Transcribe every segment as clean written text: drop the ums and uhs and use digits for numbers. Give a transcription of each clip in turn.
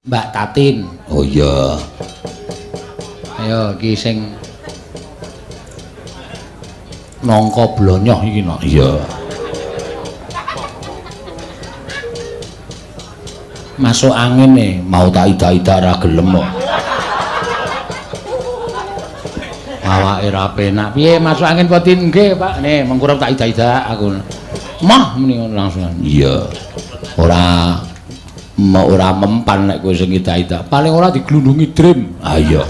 Mbak Tatin. Oh iya. Ayo iki sing nangka blonyoh iki no. Iya. Masuk angin nih, mau tak ida-ida ora gelem kok. Awake ra penak. Piye masuk angin apa nggih, Pak? Nih, mengkurep tak ida-ida aku. Mah muni ngono langsung. Iya. Ora ora mempan nek kowe sing ida-ida. Paling ora diglundungi drim. Ah iya.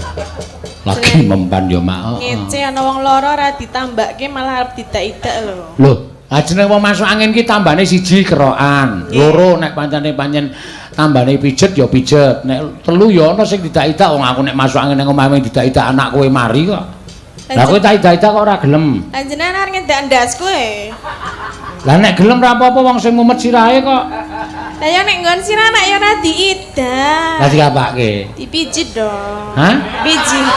Lagi mempan ya mak. Ngece ana wong lara ora ditambake malah arep didak-idak lho. Lho, jeneng wong masuk angin ki tambane siji kerokan, loro nek pancene pancen tambane pijet ya pijet, nek telu ya ana sing didak-idak. Wong aku nek masuk angin nang omahe didak-idak anak kowe mari kok. Lah kowe tak idak-idak kok ora gelem. Lah jenengan arep ngendak ndasku e. Lah nek gelem ora apa-apa wong sing mumet sirahe kok. Lah ya nek nggon sirah nek ya ora diidak. Lah dikapake? Dipijit dong. Hah? Pijit.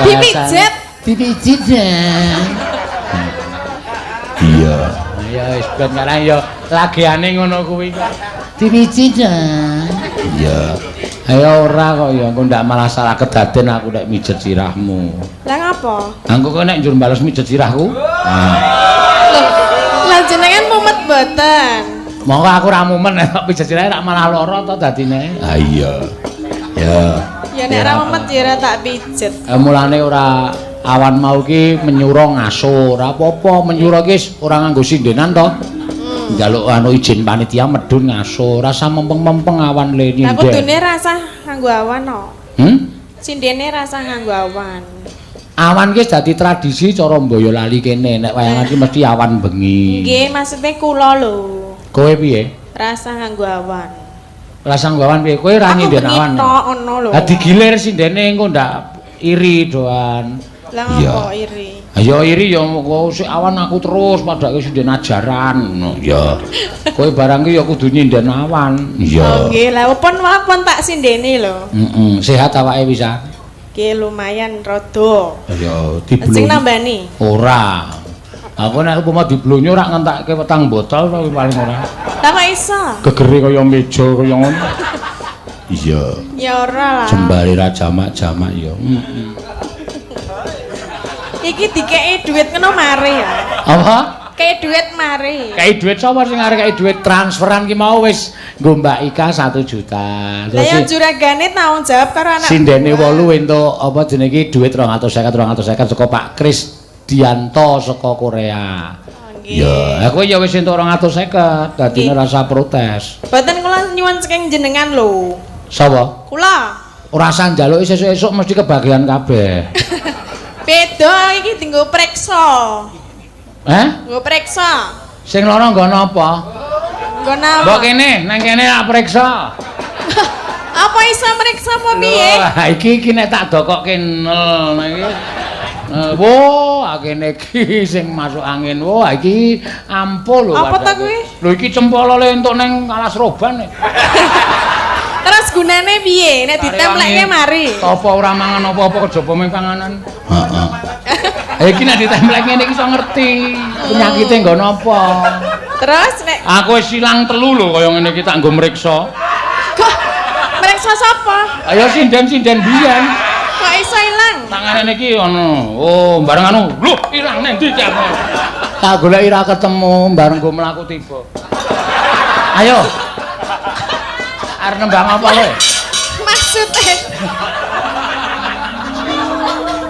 Dipijet. Dipijit ya. Iya. Ya wis ben karang ya lagiane ngono kuwi kok. Dipijit ya. Iya. Ayo ora kok ya engko ndak malah salah kedaden aku nek mijet sirahmu. Lah ngapa? Engko kowe nek njur bales mijet sirahku. Ah. Loh, lah jenengan mumet mboten? Monggo aku ora mumet nek pijet sirahe rak malah lara to dadine. Ah iya. Ya. Ya nek ora mumet ya ora tak pijet. Mulane ora awan mau ki menyura ngaso, ora apa-apa menyura ki ora nganggo sindenan to. Njaluk anu izin panitia medun ngaso, rasa mempeng-mempeng awan le Lah nyinden. kudune rasah nganggo awan no. Hmm? Sindene rasah nganggo awan. Awan ki dadi tradisi cara Boyolali kene, nek wayangan ki mesti awan bengi. Nggih, maksudnya kula lho. Kowe piye? Rasah nganggo awan. Rasah nganggo awan piye? Kowe ora nyinden awan. Aku bengi tok ngono lho. Lah digilir sindene engko ndak iri doan. Lah ngopo iri? Ayo iri ya kok sik awan aku terus padake sinden ajaran ngono. Ya. Kowe barang ki ya kudu nyinden awan. Iya. Oh nggih, lah pun pun tak sindene lho. Heeh, sehat awake bisa. Nggih lumayan rada. Ya diblonyo. Sing nambani. Ora. Aku nek upama diblonyo ora ngentake petang botol to paling ora. Lah kok iso? Gegere kaya meja kaya ngono. Iya. Ya ora lah. Jembare ra jamak-jamak ya. Heeh. Iki dikeki dhuwit ngono mari ya. Apa? Kei dhuwit mari. Kei dhuwit sapa sing arep kei dhuwit transferan ki mau wis nggo Mbak Ika 1 juta. Lah ya juragane tanggung jawab karo anak. Sindene 8 entuk apa jenenge iki dhuwit 250 250 saka Pak Kris Dianto saka Korea. Oh, nggih. Ya, aku ya wis entuk 250, dadine rasa protes. Mboten kula nyuwun saking jenengan lho. Sapa? Kula. Ora usah njaluki sesuk-esuk mesti kebagian kabeh. Beda iki dienggo preksa. Hah? Nggo preksa. Sing lara nggo napa? Nggo napa? Mbok kene, nang kene tak preksa. Apa iso mreksa apa piye? Lho, iki iki nek tak dokokke nel iki. Wo, kene iki sing masuk angin. Wo, iki ampuh lho. Apa ta kuwi? Lho iki cempolo le entuk nang alas roban. Terus gunane piye? Nek ditempleke mari. Apa ora mangan apa-apa kejaba mung panganan? Heeh. Iki nek ditemplek ngene iki iso ngerti penyakite nggo napa. Terus nek aku wis ilang telu lho kaya ngene iki tak nggo mriksa. Kok mriksa sapa? Ayo sinden-sinden biyen. Kok iso ilang? Tangane iki ana. Oh, bareng anu. Lho, ilang nang ndi iki aku? Tak goleki ra ketemu, bareng nggo mlaku tiba. Ayo. Arep nembang apa kowe? Maksude.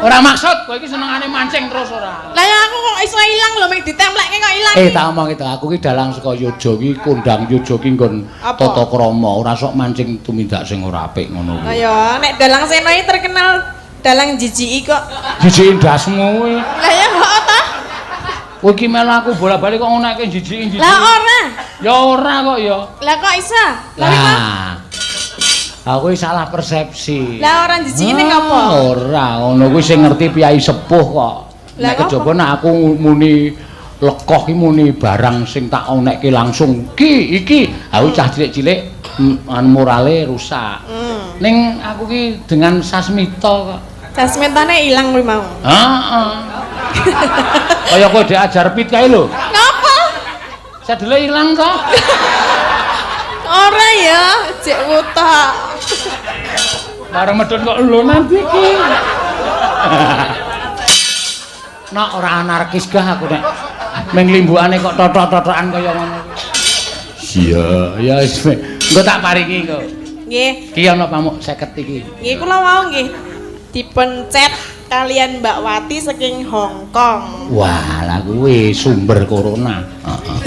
Ora maksud, kowe iki senengane mancing terus ora. Lah ya aku kok iso ilang lho, mek ditempleke kok ilang. Tak omong itu, aku ki dalang saka Yojo ki kondang Yojo ki nggon tata krama, ora sok mancing tumindak sing ora apik ngono kuwi. Lah ya, nek dalang Seno iki terkenal dalang jijiki kok. Jijiki ndasmu kuwi. Lah ya kok ta? Kowe iki melu aku bola-bali kok ngonekke jijiki-jijiki. Lah ora. Ya ora kok ya. Lah kok iso? Lah. Aku iki salah persepsi. Lah ora jijiki ning apa? Ora, ngono kuwi sing ngerti piyai sepuh kok. Nek kejaba nek aku muni lekoh ki muni barang sing tak onekke langsung ki iki, aku cah cilik-cilik anu morale rusak. Ning aku ki dengan sasmita kok. Sasmitane ilang kuwi mau. Heeh. Kaya kowe diajar pit kae lho. Ngapa? Sadele ilang to. Ora ya, jek wuta. Bareng medhun kok lho nanti iki. Nak ora anarkis gah aku nek ming limbukane kok totok-totokan kaya ngono kuwi. Iya, ya wis. Engko tak paringi engko. Nggih. Ki ana pamuk 50 iki. Nggih kula wau nggih dipencet kalian Mbak Wati saking Hong Kong. Wah, lah kuwi sumber corona. Heeh.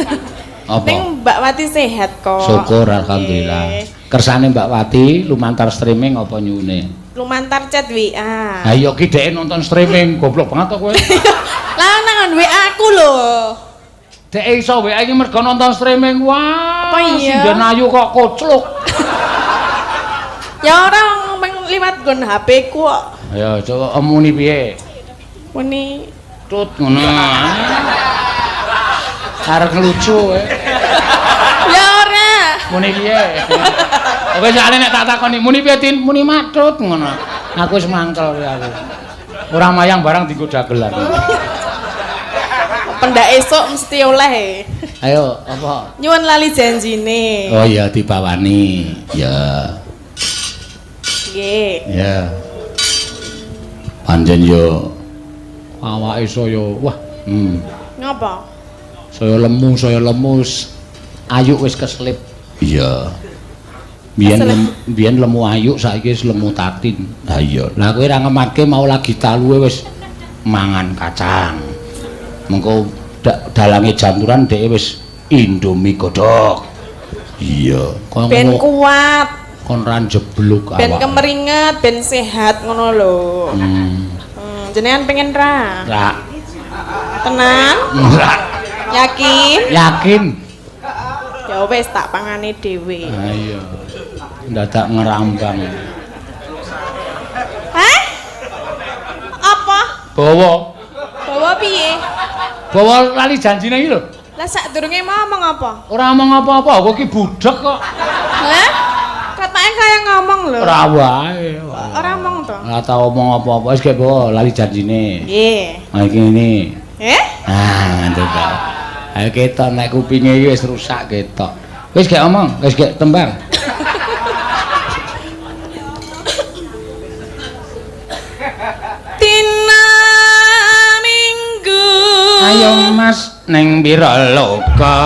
Apa? Ning Mbak Wati sehat kok. Syukur alhamdulillah. Nggih. Kersane Mbak Wati lumantar streaming apa nyune? Lumantar chat WA. Ha iya ki dhek nonton streaming, goblok banget to kowe. Lah nang WA aku lho. Dhek iso WA iki mergo nonton streaming. Wah, Apa iya? sinden ayu kok kocluk. Ya ora meng liwat nggon HP ku kok. Ayo coba emuni piye? Muni Tut ngono. Arep ngelucu kowe. ya ora. Muni piye? Oke, soalnya nek tak takoni muni piye Tin? Muni matut ngono. Aku wis mangkel kowe aku. Ora mayang barang dienggo dagelan. Pendak esuk mesti oleh. Ayo, apa? Nyuwun lali janjine. Oh iya dibawani. Ya. Nggih. Ya. Pancen yo awake saya wah, Ngapa? Saya lemu ayu wis keselip. Iya. Biyen biyen lemu ayu saiki wis lemu tatin. Ha iya. Lah kowe ora ngematke mau lagi taluwe wis mangan kacang. Mengko dalange janturan dheke wis Indomie godhog. Iya. Ben kuat, Kon ra njeblug awake. ben kemeringet, ben sehat ngono lho. Jenengan pengen ra? Ra. Tenan? Ra. Yakin? Yakin. Ya wis tak pangane dhewe. Ha iya. Ndadak ngerambang. Hah? Apa? Bawa. Bawa piye? Bawa lali janjine iki lho. Lah sadurunge mau ngomong apa? Ora omong apa-apa, kowe iki budhek kok. Hah? Katanya kaya ngomong lho. Ora wae. Ora ngomong to? Ora tau omong apa-apa, wis gek bawa lali janjine. Nggih. Nah iki ngene. Eh? Ah, ngono ta. Ayo ketok nek kupinge iki wis rusak ketok. Wis gek omong, wis gek tembang. Dina Minggu. Ayo Mas ning pira loka.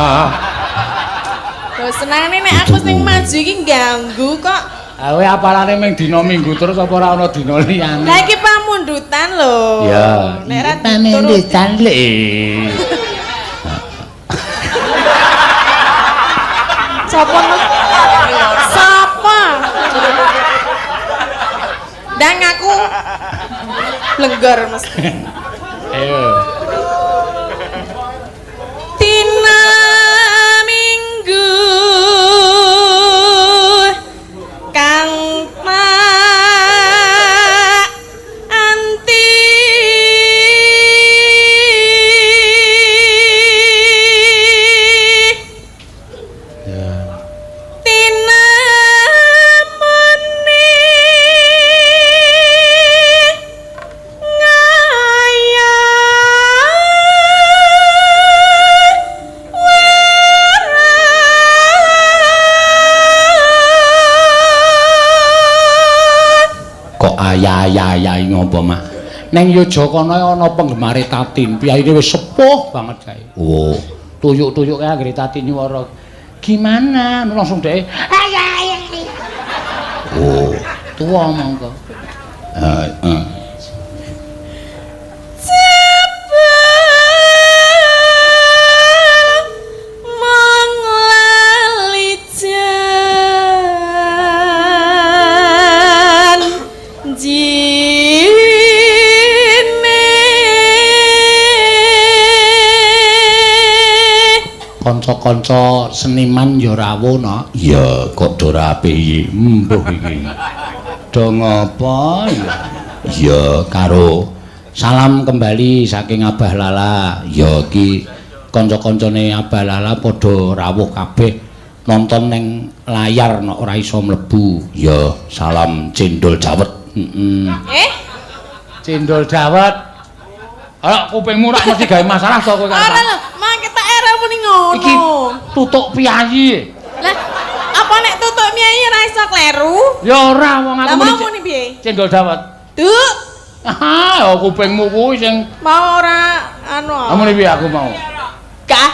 Lho senengane nek aku sing maju iki ganggu kok. Ah kowe apalane ming dina Minggu terus apa ora ana dina liyane? Lah iki pamundutan lho. Ya, Nek ra pamundutan dituruti. le. Sapa no? Sapa? Ndang aku blenggor mesti. Ayo. Dina Minggu kang tak anti Ya. Tinemune ngaya Kok ayah-ayah ngopo, Mak? Neng Yogyakarta ana penggemare Tatin, piyayine wis sepuh banget kae. Oh, tuyuk-tuyuk kae anggere Tatin nyuwara. Gimana? Langsung dhek ayah ayah. Oh, tuwa mongko. Heeh. Jebul mung lali janjine. Kanca-kanca seniman ya rawuh no. Iya, kok do rapi mbuh iki. Do ngopo ya? Iya, karo salam kembali saking Abah Lala. Ya iki kanca-kancane Abah Lala padha rawuh kabeh nonton ning layar nek ora iso mlebu. Ya, salam cendol dawet. Heeh. Eh? Cendol dawet. Ora kupingmu rak mesti gawe masalah to kowe Ora lho, mak ketok era muni ngono. Iki tutuk piyayi. Lah, apa piye ora iso kleru? Ya ora wong aku Lah mau muni piye? Cendol dawet. Duk, Ah, oh, kupingmu kuwi sing mau ora anu. Muni piye aku mau? Gah.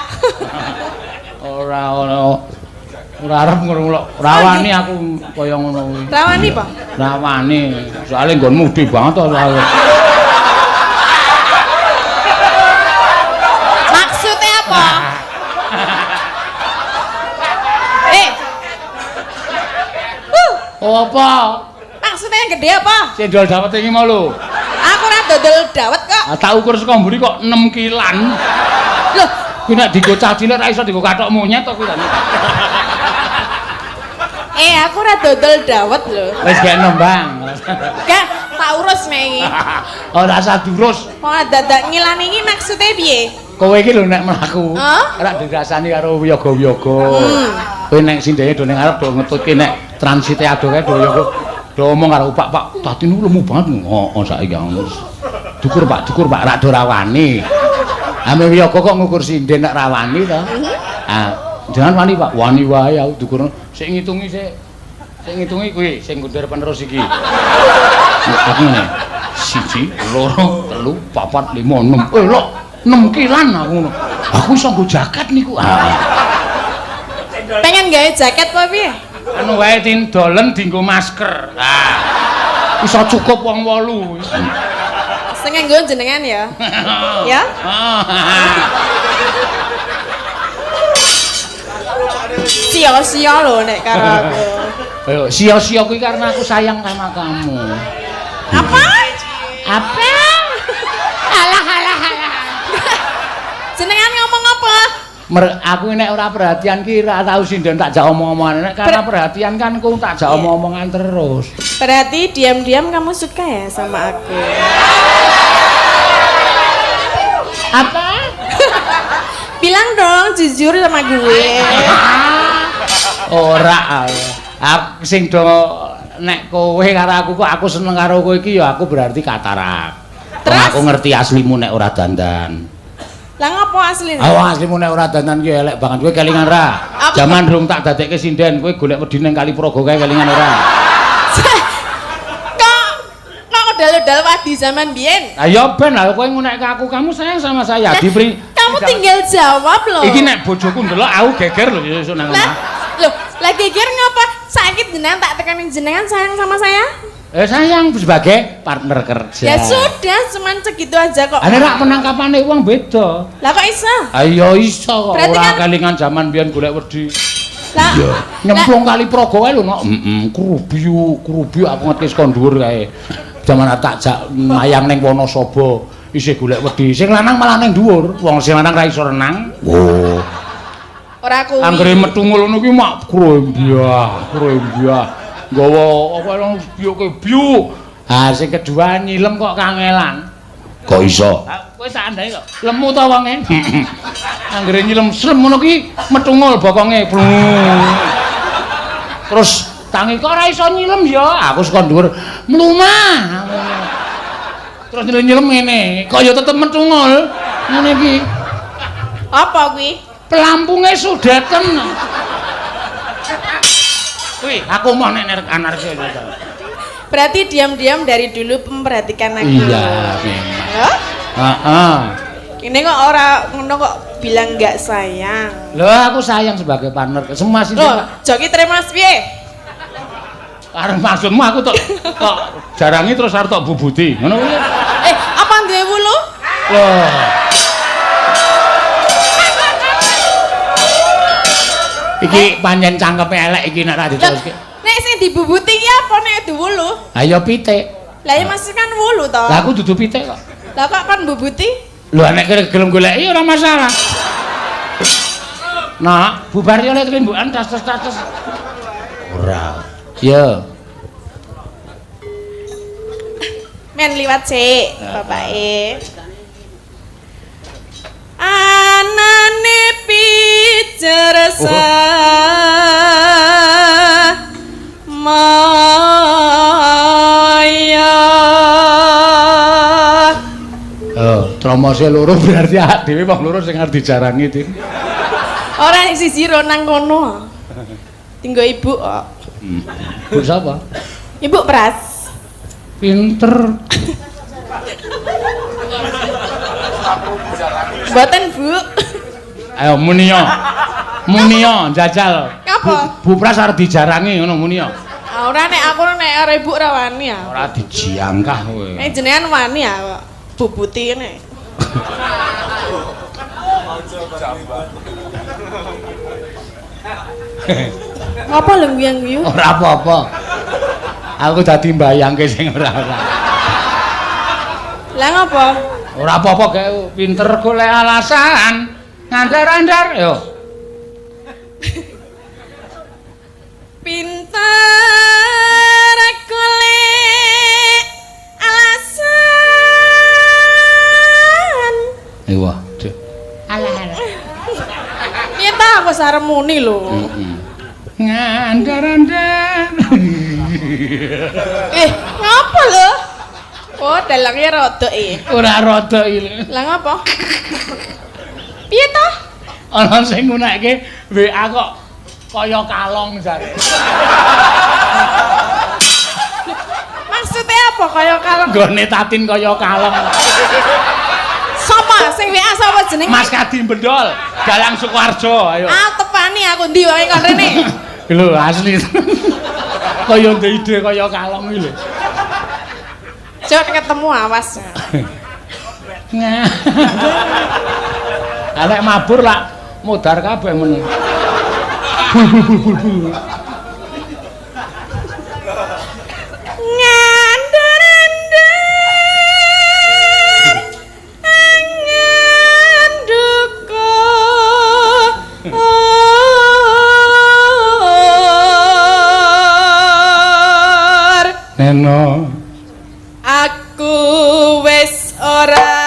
Ora ono. Ora arep ngono. Rawani aku kaya ngono kuwi. Rawani apa? Rawani. Soale nggonmu gedhe banget to soale. Maksudnya apa? Eh. Oh, apa? Maksudnya yang gede apa? Cendol dawet iki mau lho. Aku ora dodol dawet kok. Ah, tak ukur saka mburi kok 6 kilan. Loh, Kuwi nek dienggo cah cilik ra iso dienggo kathok monyet to kuwi ta. Eh, aku ora dodol dawet lho. Wis gek nembang. Gak, tak urus nek iki. Ora usah durus. Kok dadak ngilani iki maksudnya piye? Kowe iki lho nek mlaku, Hah? ora dirasani karo wiyaga-wiyaga. Kowe nek sindene do ning arep do ngetutke nek transite adoh kae do wiyaga. Do omong karo Pak, Pak, tadi niku lemu banget. Heeh, saiki ngono. Dukur Pak, dukur Pak, rak do rawani. Ame wiyaga kok ngukur sinden nek rawani to. Ah, jangan wani Pak, wani wae aku dukur. Sik ngitungi sik. Sing ngitungi kuwi sing ngundher penerus iki. Aku ngene. 1, 2, 3, 4, 5, 6. Eh lho, 6 kilan aku ngono. Aku iso nggo jaket niku. Ah. Pengen gawe jaket apa piye? Anu wae tin dolen dienggo masker. Ah. Iso cukup wong 8. Sing nganggo jenengan ya. Ya? Sia-sia lho nek karo aku. Ayo, sia-sia kuwi karena aku sayang sama kamu. Apa? Apa? Alah alah alah. Jenengan ngomong apa? Aku nek ora perhatian ki ora tau sinden tak jak omong-omongan. Nek karena perhatian kan ku tak jak omong-omongan terus. Berarti diam-diam kamu suka ya sama aku? Apa? Bilang dong jujur sama gue. Ora. Aku sing do nek kowe karo aku kok aku seneng karo kowe iki ya aku berarti katarak. Terus? Aku ngerti aslimu nek ora dandan. Lah ngopo asline? Awas aslimu nek ora dandan ki elek banget. Kowe kelingan ra? Jaman rung tak dadekke sinden, kowe golek wedi ning Kali Progo kae kelingan ora? Kok udal-udal wadi zaman biyen? Lah ya ben lah kowe ngunekke aku, kamu sayang sama saya. Diberi Kamu tinggal jawab loh. Iki nek bojoku ndelok aku geger lho sesuk nang Lah, omah. loh, lah geger ngapa? Saiki jenengan tak tekanin jenengan sayang sama saya? Sayang sebagai partner kerja. Ya sudah, cuman segitu aja kok. Ane rak penangkapane wong beda. Lah kok iso? Ayo iso kok Berarti ora kan- kelingan jaman biyen golek wedi. Lah, Nyemplung Kali Progo kae lho nok. Heeh, krubiu, krubiu aku ngerti saka dhuwur kae. Jaman tak jak mayang ning Wonosobo isih golek wedi. Sing lanang malah ning dhuwur. Wong sing lanang ra iso renang. Oh. Ora kuwi. Anggere metu ngono kuwi mak krembyah, krembyah. Nggawa apa nang biyuke biyu. Ah sing kedua nyilem kok kangelan. Kok iso? Kowe sak andai kok. Lemu ta wonge? Anggere nyilem slem ngono kuwi metungul bokonge. Terus tangi kok ora iso nyilem ya. Aku saka dhuwur mlumah. Terus nyilem ngene, kok ya tetep metungul. Ngene iki. Apa kuwi? Pelampunge sudeten. Wih, aku mau nek nek anarki. Berarti diam-diam dari dulu memperhatikan aku. Iya, memang. Hah? Heeh. Ini kok ora ngono kok bilang nggak sayang. Loh, aku sayang sebagai partner. Semua sih. Loh, joki terima piye? Arep maksudmu aku tok kok jarangi terus arep tok bubuti. Ngono kuwi. Apa duwe wulu? Loh. Iki pancen cangkeme elek iki nek ra diteruske. Nek sing dibubuti iki apa nek duwe wulu? Ha ya pitik. Lah ya masih kan wulu to. Lah aku dudu pitik kok. Lah kok kon bubuti? Lho nek gelem goleki ora masalah. Nah, bubar yo lek trimbukan tas tas tas. Ora. Yo. Men liwat sik, bapake. Anane pijer maya. Oh, tromose loro berarti awak dhewe wong loro sing arep dijarangi, Tin. Ora sing siji ro nang kono. Tinggo ibu kok. Bu sapa? Ibu Pras. Pinter. Mboten, Bu. Ayo muniya. Muniya jajal. Ngapa? Bu Pras arep dijarangi ngono muniya. Ah, ora nek aku nek karo Ibu ora wani ya. Ora dijangkah kowe. Nek jenengan wani ya kok. Bubuti ngene. Ngapa lho guyu-guyu? Ora apa-apa. Aku dadi mbayangke sing ora-ora. Lah ngapa? Ora apa-apa gawe pinter golek alasan. Ngandar-andar yo. Pinter golek alasan. Wah, duh. Alah alah. Piye ta aku sarem muni lho. Heeh. Ngandar-andar. Ngapa lho? Oh, dalangnya rodok iki. Ora rodok iki. Lah ngapa? Piye ta? Ana sing ngunekke WA kok kaya kalong jare. Maksudnya apa kaya kalong? Nggone Tatin kaya kalong. Sapa sing WA sapa jenenge? Mas Kadi Bendol, Dalang Sukoharjo, ayo. Ah, tepani aku ndi wae kon rene. Lho asli. Kaya ndek ide kaya kalong iki lho. Cok ketemu awas. Lah nek mabur lak modar kabeh men. Bul bul bul bul bul. Ngandar-andar angan duka. Neno. Aku wis ora.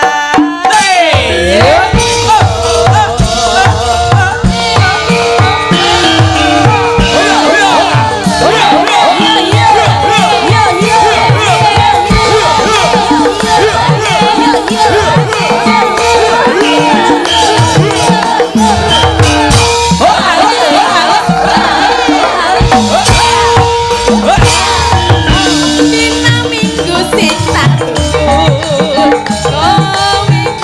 Dina minggu sing tak tunggu, kowe kesah sing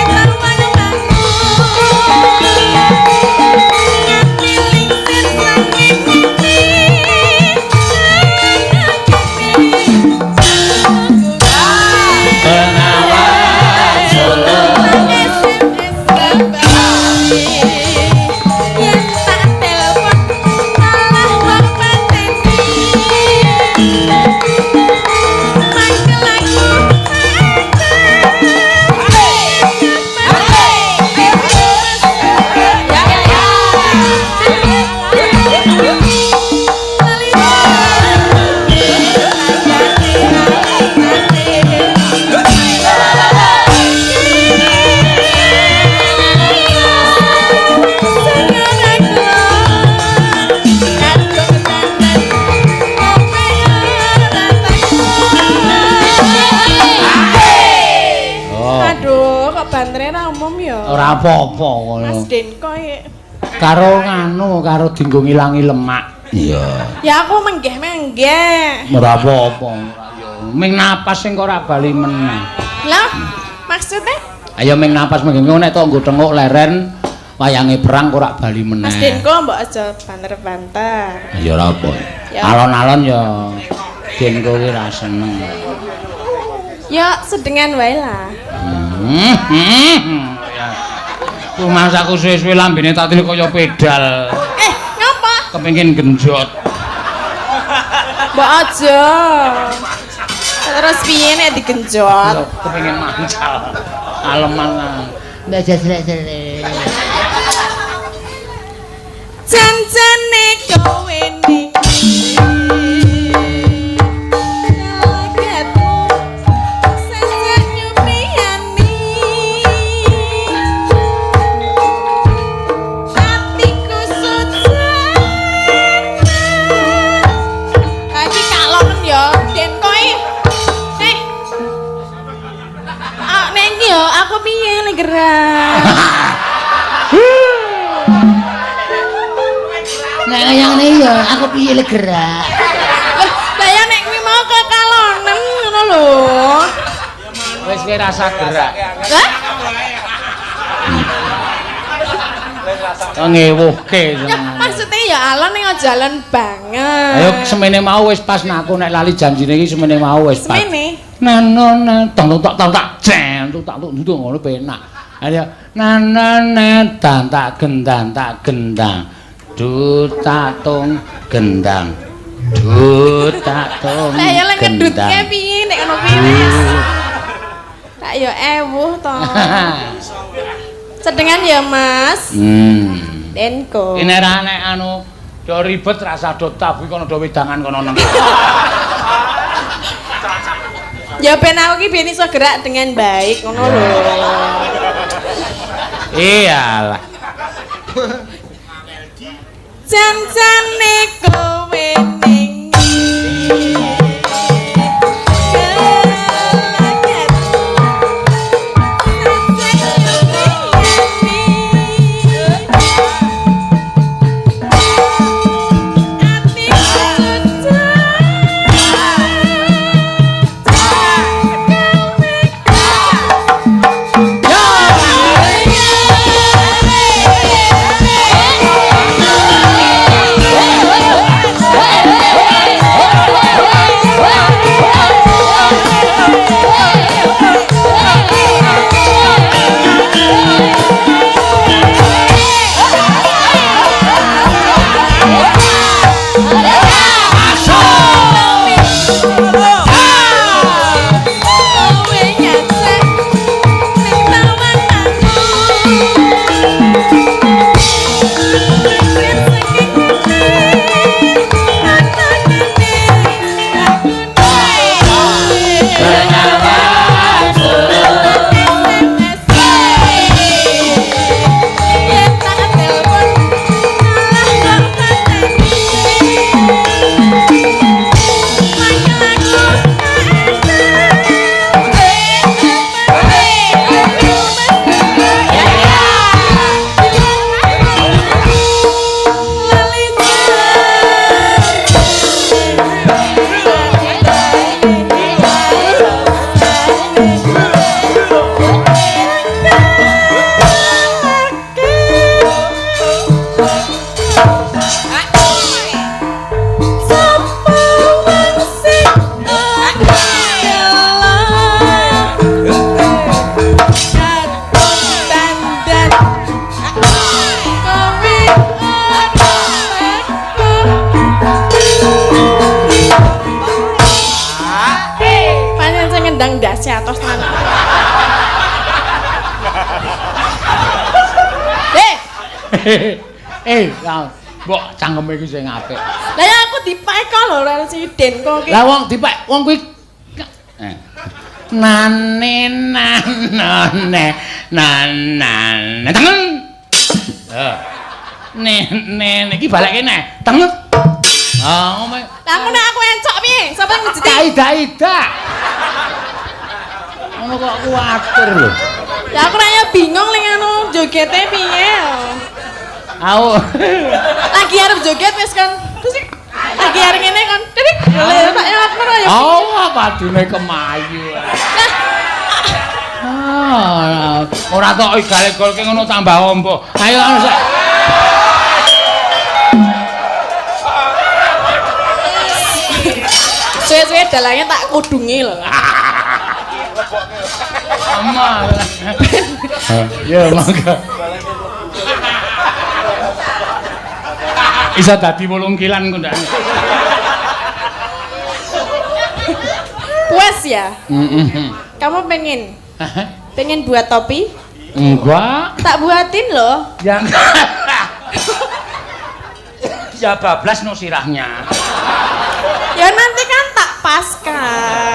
tawang-tawang. Nganti lingsir sanging pipi, Bengawan Solo. SMS kembali. Yen tak telepon malah mbok pateni. Mangkel aku. Oh. Aduh, kok bantere ra umum ya? Ora apa-apa ngono. Mas Denko ya. Karo nganu, karo dinggo ngilangi lemak. Iya. Ya aku menggeh-menggeh. Ora apa-apa, ora yo. Ming napas sing kok ora bali meneh. Lah, maksudnya Ayo ming napas ming nek tok nggo tenguk leren wayange perang kok ora bali meneh. Mas Denko mbok aja banter-banter. Ya ora apa. Ya. Alon-alon ya Denko ki ra seneng. Ya sedengan wae lah. Ya. Rumangsaku suwe-suwe lambene tak tilik kaya pedal. Ngapa? Kepengin genjot. Mbok aja. Terus piye nek digenjot? Kepengin mancal. Aleman. Ndak jelek-jelek. Janjane kowe ning Lagatu sejak nyupriyani Atiku sujana. Iki kalonen ya, Den koe. Ah, nek iki yo aku piye lek gerak. Nek kaya ngene ya. Aku piye le gerak? Lah ya nek kuwi mau kekalonen ngono lho. Wis kowe rasa gerak. Lah? Kok ngewuhke. Ya maksudnya ya alon ning aja alon banget. Ayo semene mau wis pas nek aku nek lali janjine iki semene mau wis pas. Semene. Nano tong tak tong tak jen tak tuk nduk ngono penak. Ayo nana dan tak gendang tak gendang. Du tak tung gendang. Du tak tung. Lah ya lek ngedutke piye nek ngono piye wis. Tak ya ewuh to. Sedengan ya, Mas. Denko. Ini ra nek anu do ribet rasa do tabu kono do wedangan kono nang. Ya ben aku ki ben iso gerak dengan baik ngono lho. Iyalah. Jan-jane kowe ning Mbok cangkeme iki sing apik. Lah ya aku dipek kok lho karo si Denko ki. Lah wong dipek wong kuwi nane nanane nanane tengen. Heeh. Ne ne iki balik kene. Tengen. Ah ngomong. Lah aku nek aku encok piye? Sapa sing ngejeti? Ida-ida. Ngono kok kuwatir lho. Lah aku nek bingung ning anu jogete piye. Au. Lagi arep joget wis kan. Terus lagi arep ngene kan. Titik. Lha tak aku ya. Oh, padune kemayu. Ah, ora tok igale-golke ngono tambah ombo. Ayo anu sik. Suwe-suwe dalange tak kudungi lho. Amal. Ya monggo. Isa dadi 8 kilan kok ndak. Puas ya? Heeh. Kamu pengen? Pengen buat topi? Enggak. Tak buatin loh. Ya. Ya bablas no sirahnya. Ya nanti kan tak paskan.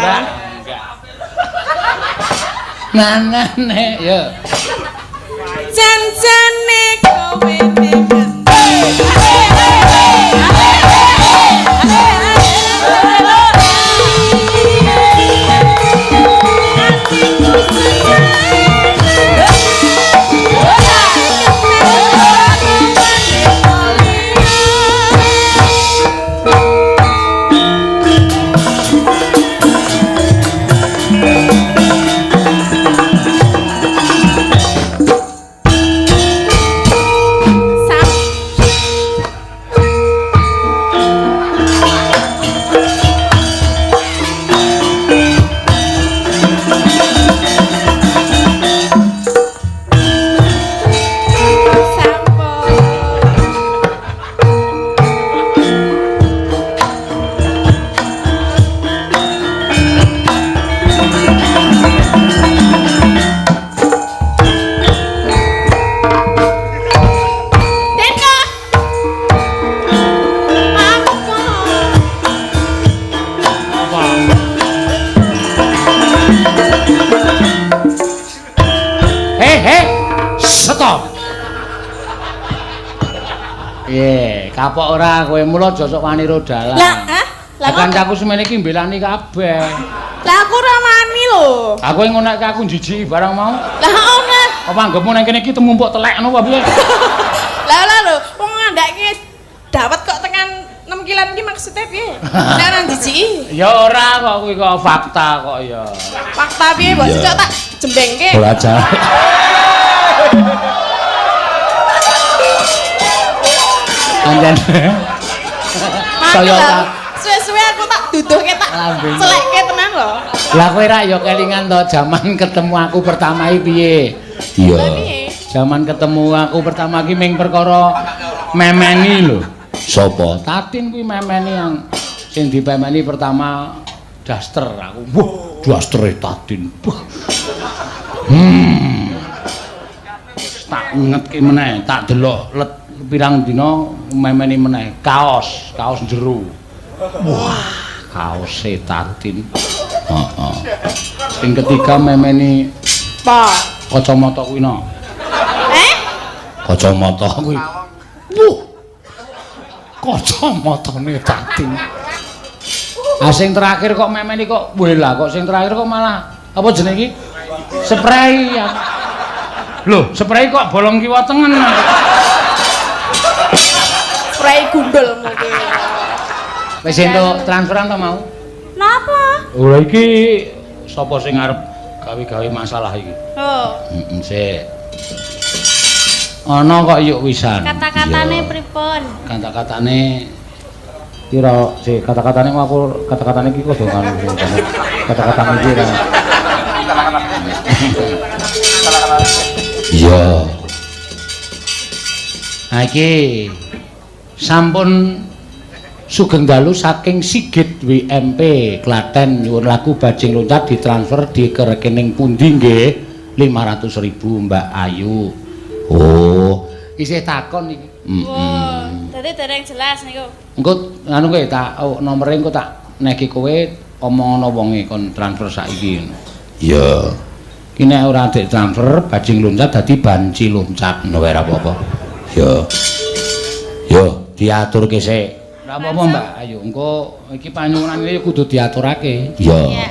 Enggak, enggak. Nah, nah, ya. Jan-jane kowe ning Kapok ora kowe, mula aja sok wani ro dalan. Lah, hah? Lah kok Kancaku semene iki mbelani kabeh. Lah aku ora wani lho. Aku ngonekke aku jijiki barang mau. Lah ora. Apa anggepmu nang kene iki temumpuk telek ngono apa piye? Lah lah lho, wong ngandhake dawet kok tekan 6 kilan iki maksudnya piye? Nek ora jijiki. Ya ora kok kuwi kok fakta kok ya. Fakta piye mbok Iya. cocok tak jembengke. Ora jar. Anjen. Saya Saya suwe-suwe aku tak duduhke tak Lambene. celekke tenan lho. Lah kowe ra ya kelingan to jaman ketemu aku pertama iki piye? Iya. Lah piye? Jaman ketemu aku pertama iki ming perkara memeni lho. Sopo? Tatin kuwi memeni yang sing dipemeni pertama daster aku. Wah, dastere Tatin. Wah. Tak ngetke meneh, tak delok let pirang dina memeni meneh kaos, kaos jero. Wah, kaose Tatin. Heeh. Sing ketiga memeni Apa? kacamata kuwi no. Eh? Kacamata kuwi. Wuh. Kacamatane Tatin. Ah sing terakhir kok memeni kok weh lah kok sing terakhir kok malah apa jenenge iki? Spray. Loh, spray kok bolong kiwa tengen. Spray gundul mungkin. Wis entuk transferan to mau? Napa? Ora iki sapa sing arep gawe-gawe masalah iki? Oh, Heeh, sik. Ana kok yuk wisan. kata-katane Iya. pripun? Kata-katane kira sik kata-katane mau aku kata-katane iki kudu ngono. Kata-katane iki ra. Iya. Ha iki sampun sugeng dalu saking Sigit WMP Klaten nyuwun lagu Bajing Loncat ditransfer di ke rekening pundi nggih 500.000 Mbak Ayu. Oh, isih takon iki. Wah, dadi dereng jelas niku. Engko anu kowe tak oh, nomere engko tak neki kowe omong ana wonge kon transfer saiki. Iya. Ki nek ora dik transfer Bajing Loncat dadi banci loncat ngono wae ora apa-apa. Iya. Yo, diaturke sik. Ora apa-apa, Mbak. Ayo engko iki panyuwunan iki kudu diaturake. Iya. Iya.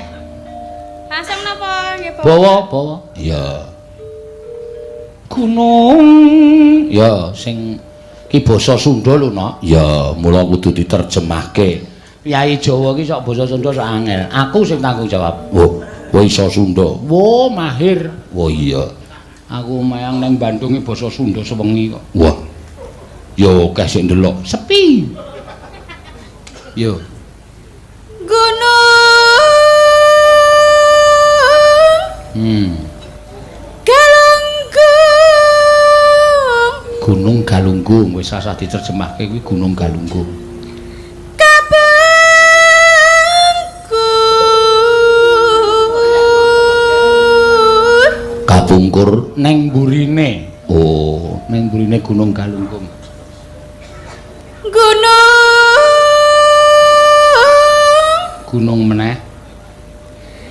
Langsung napa nggih, Pak? Bawa, bawa. Iya. Gunung. Ya, sing ki basa Sunda lho, Nok. Ya, mula kudu diterjemahke. Kyai Jawa ki sok basa Sunda sok angel. Aku sing tanggung jawab. Oh, kowe iso Sunda. Wo, mahir. Wo iya. Aku mayang nang Bandung ki basa Sunda sewengi kok. Wah. Yo akeh sing ndelok. Sepi. Yo. Gunung Galunggung. Gunung Galunggung wis sasah diterjemahke kuwi Gunung Galunggung. Kabengkur. Kabungkur neng burine. Oh, neng burine Gunung Galunggung. Gunung Gunung meneh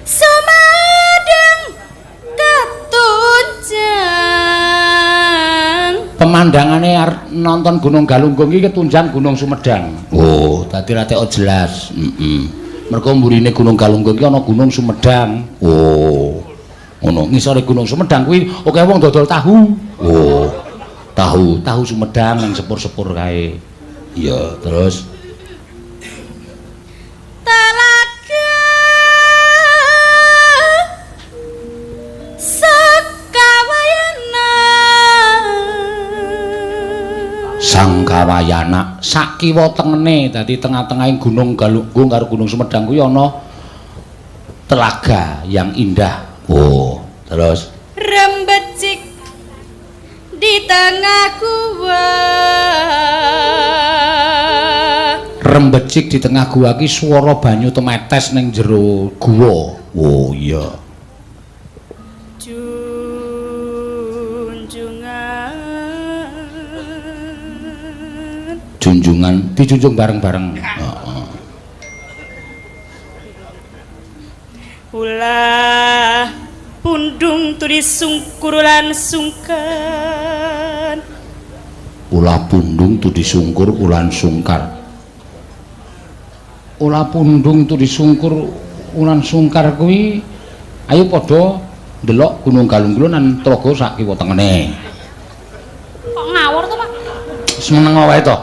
Sumedang ketunjang. Pemandangane arep nonton Gunung Galunggung iki ketunjang Gunung Sumedang. Oh, dadi ra teko jelas. Heeh. Mergo mburine Gunung Galunggung iki ana Gunung Sumedang. Oh. Ngono, ngisore Gunung Sumedang kuwi akeh wong dodol tahu. Oh. Tahu, tahu Sumedang nang sepur-sepur kae. Iya, terus Telaga Sekawayana. Sangkawayana sak kiwa tengene dadi tengah-tengahing Gunung Galunggung karo Gunung Sumedang kuwi ana telaga yang indah. Oh, terus Rembecik di tengah gua. Rembecik di tengah gua ki swara banyu temetes ning jero gua. Oh iya. Junjungan. Junjungan dijunjung bareng-bareng. Heeh. Ulah pundung turi sungkur lan sungkan. Ula pundung tudi sungkur ulan sungkar. Ula pundung tudi sungkur ulan sungkar kuwi ayo padha ndelok Gunung Galunggung lan tlaga sak kiwa tengene. Kok ngawur to, Pak? Wis meneng wae to.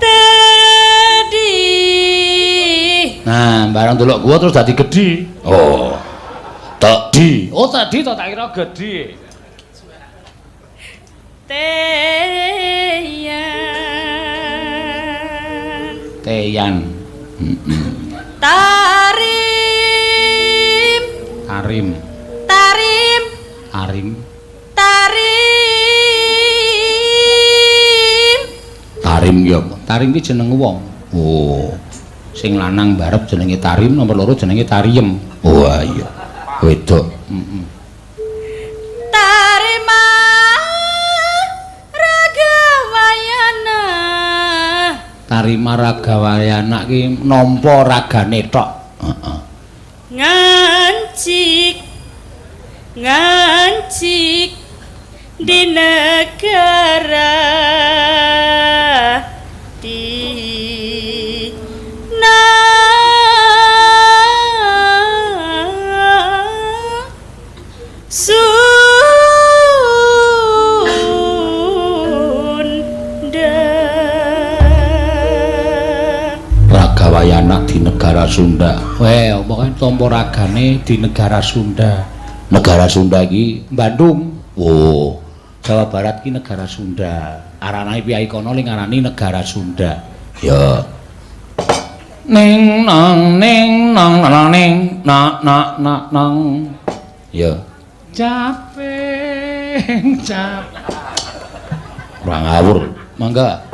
Tedi. Nah, barang delok gua terus dadi gedhi. Oh. Tedi. Oh, tadi to tak kira gedhi. Teyan. Teyan. Heeh. Tarim. Tarim. Tarim. Tarim. Tarim. Tarim ki apa? Tarim ki jeneng wong. Oh. Sing lanang barep jenenge Tarim, nomor loro jenenge Tariem. Oh iya. Wedok. Heeh. Tarima Ragawayana. Tarima Ragawayana ki nampa ragane tok. Heeh. Ngancik. Ngancik di negara di na Sunda. Ragawayana di negara Sunda. Weh, apa kae tampa ragane di negara Sunda. Negara Sunda iki Bandung. Oh, Jawa Barat ki negara Sunda. Arane piyai kono ling ngarani negara Sunda. Ya. Ning nang ning nang nang ning na na na nang. Ya. Caping cap. Kurang ngawur. Mangga.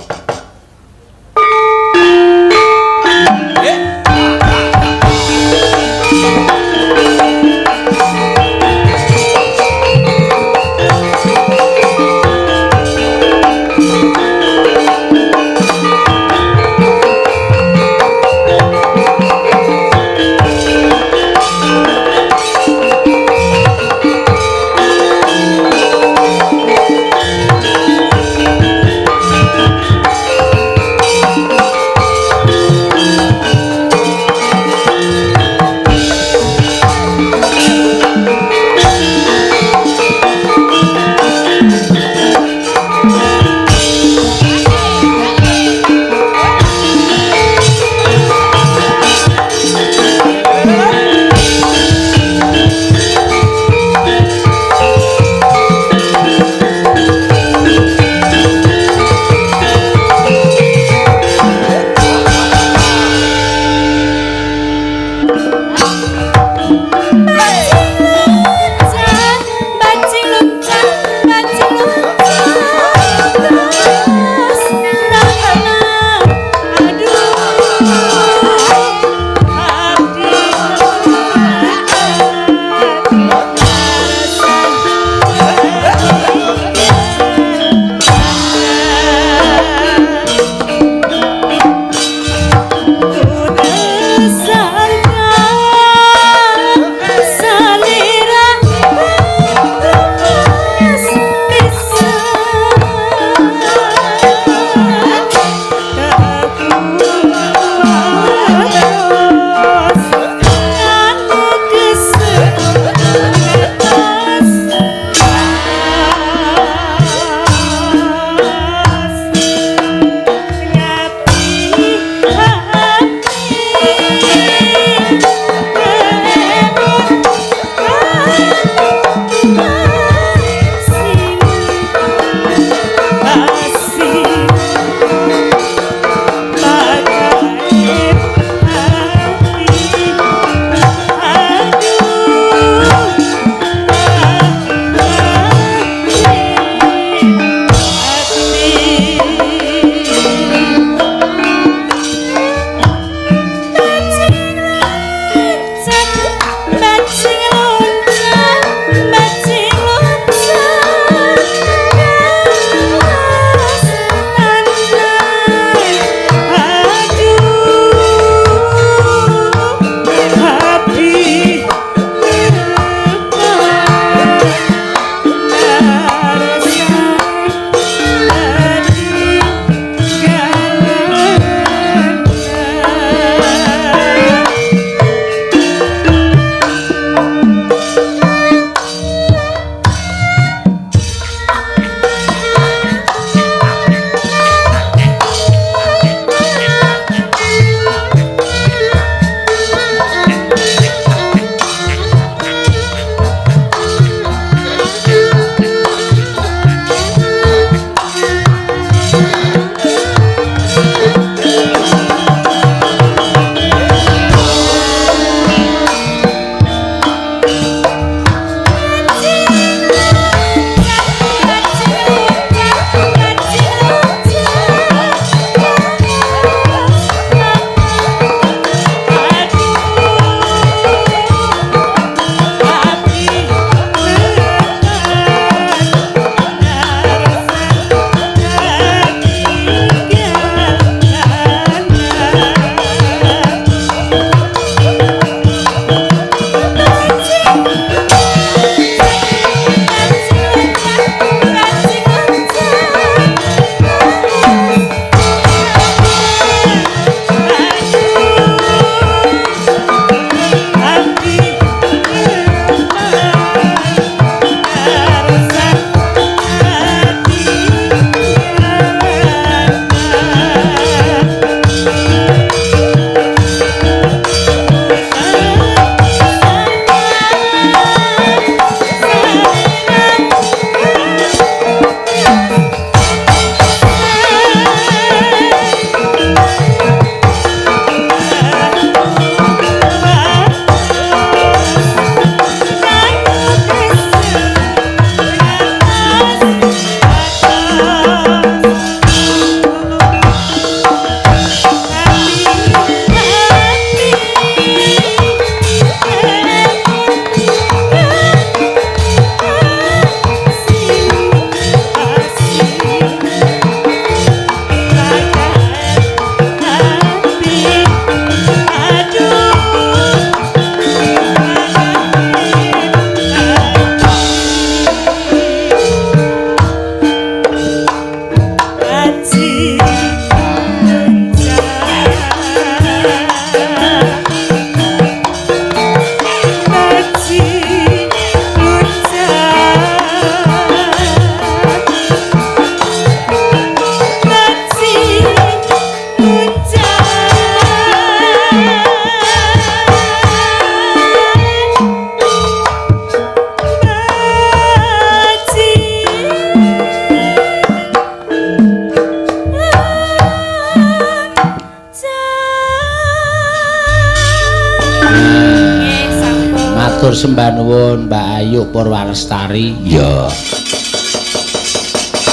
Matur sembah nuwun Mbak Ayu Purwalestari. Iya.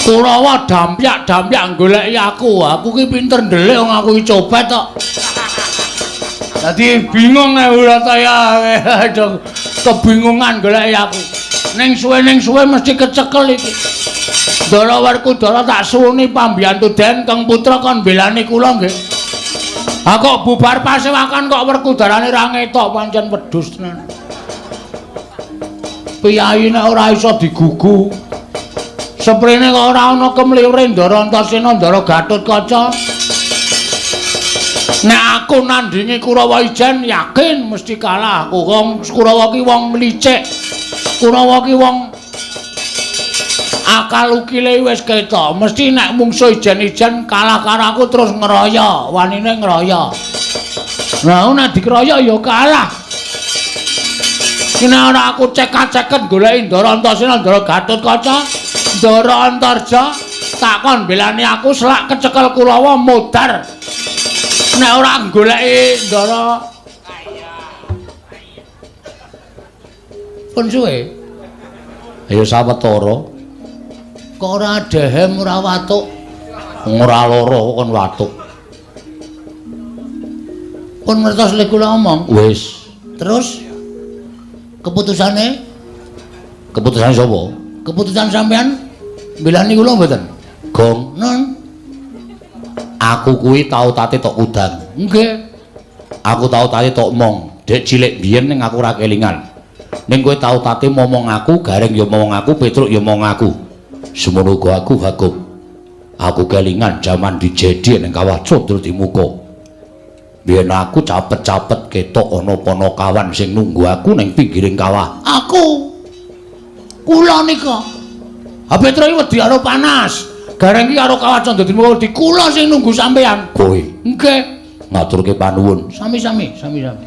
Kurawa dampyak-dampyak goleki aku. Aku ki pinter ndelik wong aku ki copet kok. Dadi bingung ora ta ya. Kebingungan goleki aku. Ning suwe mesti kecekel iki. Ndara Werkudara tak suwuni pambiyantu Den Kang Putra kon belani kula nggih. Ha kok bubar pasewakan kok Werkudarane ra ngetok pancen wedhus tenan. Piyayi nek ora iso digugu. Seprene kok ora ana kemliure Ndara Antasena Ndara Gatotkaca. Nek aku nandingi Kurawa ijen yakin mesti kalah aku. Wong Kurawa ki wong licik. Kurawa ki wong akal ukile wis ketok. Mesti nek mungsuh ijen-ijen kalah karo aku terus ngeroyo, wanine ngeroyo. Nah, nek dikeroyo ya kalah. Nek ora aku cekak-ceket goleki Ndara Antasena, Ndara Gatotkaca, Ndara Antarja, tak kon belani aku selak kecekel Kurawa modar. Nek ora goleki Ndara pun suwe. Ayo sawetara. Kok ora dehem ora watuk? Ora lara kon watuk. Pun ngertos lek kula omong. Wis. Terus keputusane? Keputusane sapa? Keputusan sampean mbelani kula mboten? Gong non. Aku kuwi tau tate tok udan. Nggih. Aku tau tate tok mong. Dek cilik biyen ning aku ora kelingan. Ning kowe tau tate momong aku, Gareng ya momong aku, Petruk ya momong aku. Semono uga aku Bagong. Aku kelingan jaman dijedi ning kawah Candradimuka. Biyen aku capet-capet ketok ana panakawan sing nunggu aku ning pinggiring kawah. Aku. Kula nika. Ha Petruk iki wedi karo panas. Gareng iki karo kawah Candradimuka wedi kula sing nunggu sampean. Kowe. Nggih. Ngaturke panuwun. Sami-sami, sami-sami.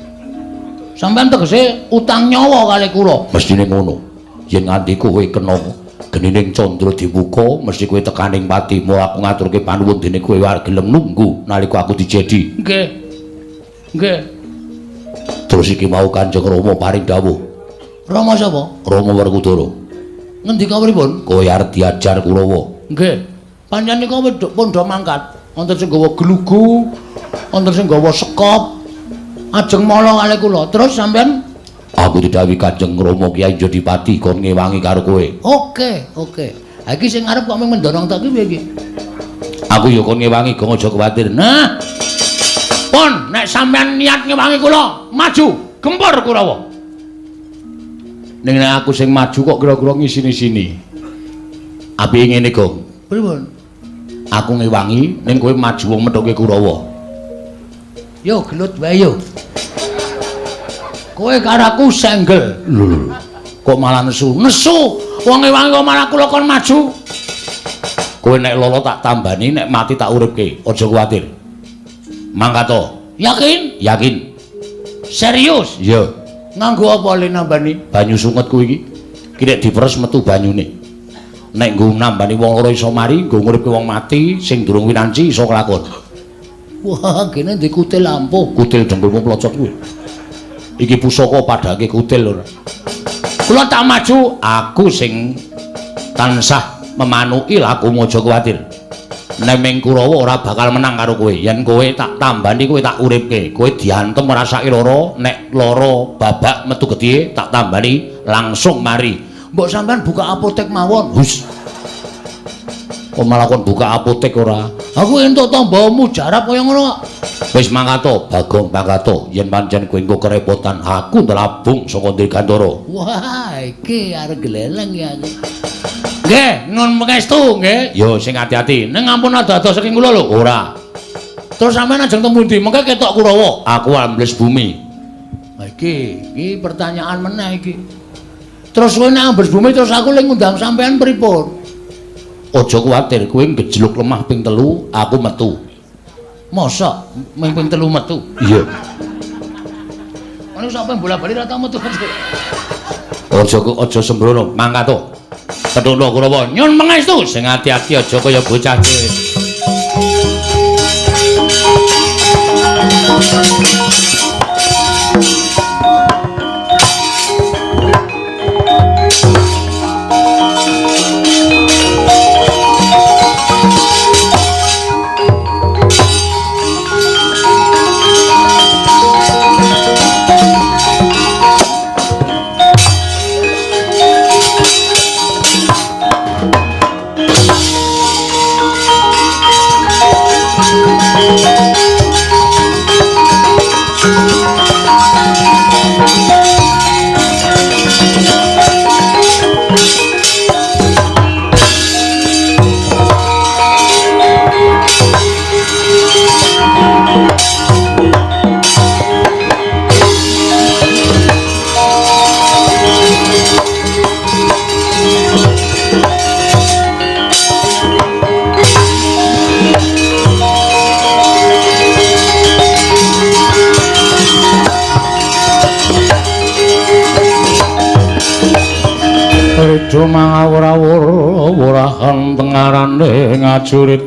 Sampean tegese utang nyawa kali kula. Mestine ngono. Yen nganti kowe kena genining Candradimuka mesti kowe tekaning patimu. Aku ngaturke panuwun dene kowe gelem nunggu nalika aku dijedi. Nggih. Nggih. Terus iki mau Kanjeng Rama paring dawuh. Rama sapa? Rama Werkudara. Ngendika pripun? Kowe arep diajar Kurawa. Nggih. Pancen nika wedhuk pun do mangkat. Wonten sing gawa glugu, wonten sing gawa sekop. Ajeng mala kalih kula. Terus sampean aku didhawuhi Kanjeng Rama Kyai Jodipati kon ngewangi karo kowe. Oke, oke. Ha iki sing arep kok mung mendorong tok iki piye iki? Aku ya kon ngewangi, gong aja kuwatir. Nah. Pun nek sampean niat ngewangi kula, maju, gempur Kurawa. Ning nek aku sing maju kok kira-kira ngisini-sini. Apike ngene, Gong. Pripun? Aku ngewangi ning kowe maju wong methuke Kurawa. Yo gelut wae yo. Kowe karo aku senggel. Lho, kok malah nesu? Nesu. Wong ngewangi kok malah kula kon maju. Kowe nek lolo tak tambani, nek mati tak uripke. Aja kuwatir. Mangkat to. Yakin? Yakin. Serius? Iya. Nganggo apa le nambani? Banyu sunget kuwi iki. Ki nek diperes metu banyune. Nek nggo nambani wong lara iso mari, nggo nguripke wong mati sing durung winanci iso kelakon. Wah, kene ndek kutil ampuh, kutil dengkulmu plocot kuwi. Iki pusaka padake kutil ora. Kula tak maju, aku sing tansah memanuki lakumu aja kuwatir. Neming Kurawa ora bakal menang karo kowe. Yen kowe tak tambani, kowe tak uripke. Kowe diantem rasake lara, nek lara babak metu getih tak tambani langsung mari. Mbok sampean buka apotek mawon. Hus. Kok malah kon buka apotek ora? Aku entuk tamba mujarab kaya ngono kok. Wis mangkat to, Bagong mangkat to. Yen pancen kowe engko kerepotan, aku ndelabung saka Dirgantara. Wah, iki arep gleleng ya aku. Nggih, nun pangestu nggih. Ya sing ati-ati. Ning ampun ado-ado saking kula lho. Ora. Terus sampean ajeng temu ndi? Mengke ketok Kurawa. Aku ambles bumi. Ha iki, iki pertanyaan meneh iki. Terus kowe nek ambles bumi terus aku le ngundang sampean pripun? Aja kuwatir, kowe ngejluk lemah ping 3, aku metu. Mosok ming ping 3 metu? Iya. Ono sampe bola-bali ra tau metu. Aja aja sembrono, mangkat to. Petukno Kurawa, nyun pangestu, sing ati-ati aja kaya bocah cilik. Rejo mangawur-awur wurahan tengarane ngajurit.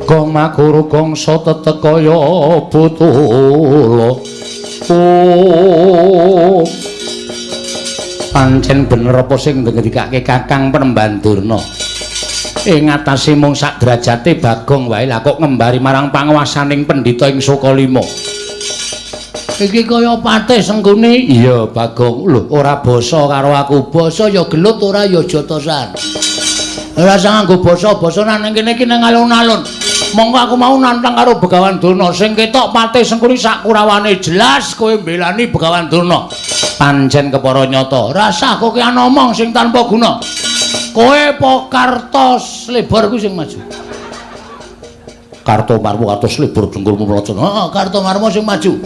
Gong maguru gongso tetek kaya butula. Oh. Pancen bener apa sing ngendikake Kakang Penemban Durna. Ing atase mung sak derajate Bagong wae lah kok ngembari marang panguwasaning pendhita ing Sukalima. Iki kaya patih Sengkuni. Iya, Bagong. Lho, ora basa karo aku. Basa ya gelut, ora ya jotosan. Ora usah nganggo basa-basa nang kene iki nang alun-alun. Monggo aku mau nantang karo Begawan Durna. Sing ketok patih Sengkuni sak kurawane jelas kowe mbelani Begawan Durna. Pancen kepara nyata. Ora usah kowe ngomong sing tanpa guna. Kowe po Karto Slebor kuwi sing maju. Karto Marmo, Karto Slebor dengkulmu mlocon. Heeh, Karto Marmo sing maju.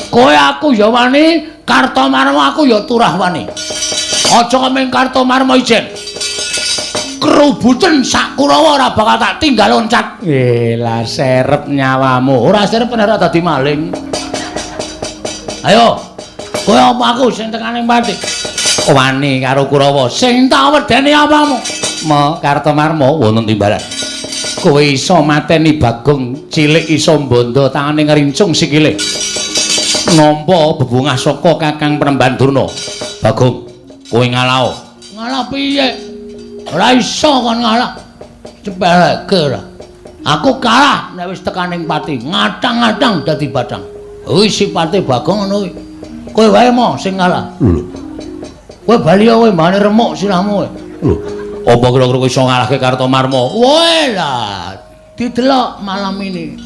Kowe aku ya wani, Karto Marmo aku ya turah wani. Aja kemeng Karto Marmo ijen. Kerubuten sak Kurawa ora bakal tak tinggal loncat. Lah serep nyawamu. Ora serep ora dadi maling. Ayo, kowe apa aku sing tekaning pati? Wani karo Kurawa. Sing tak wedeni apamu? Mo Karto Marmo wonten timbalan. Kowe iso mateni Bagong cilik iso mbondo tangane ngrincung sikile. Nampa bebungah saka Kakang Penemban Durna. Bagong, kowe ngalao. Ngalah piye? Ora iso kon ngalah. Cepeleke ora. Aku kalah nek wis tekaning pati, ngatang-ngatang dadi bathang. Kuwi sipate Bagong ngono kuwi. Kowe wae mo sing ngalah. Lho. Kowe bali kowe mbane remuk sirahmu kowe. Lho, apa kira-kira kowe iso ngalahke Karto Marmo? Woe lah, didelok malam ini.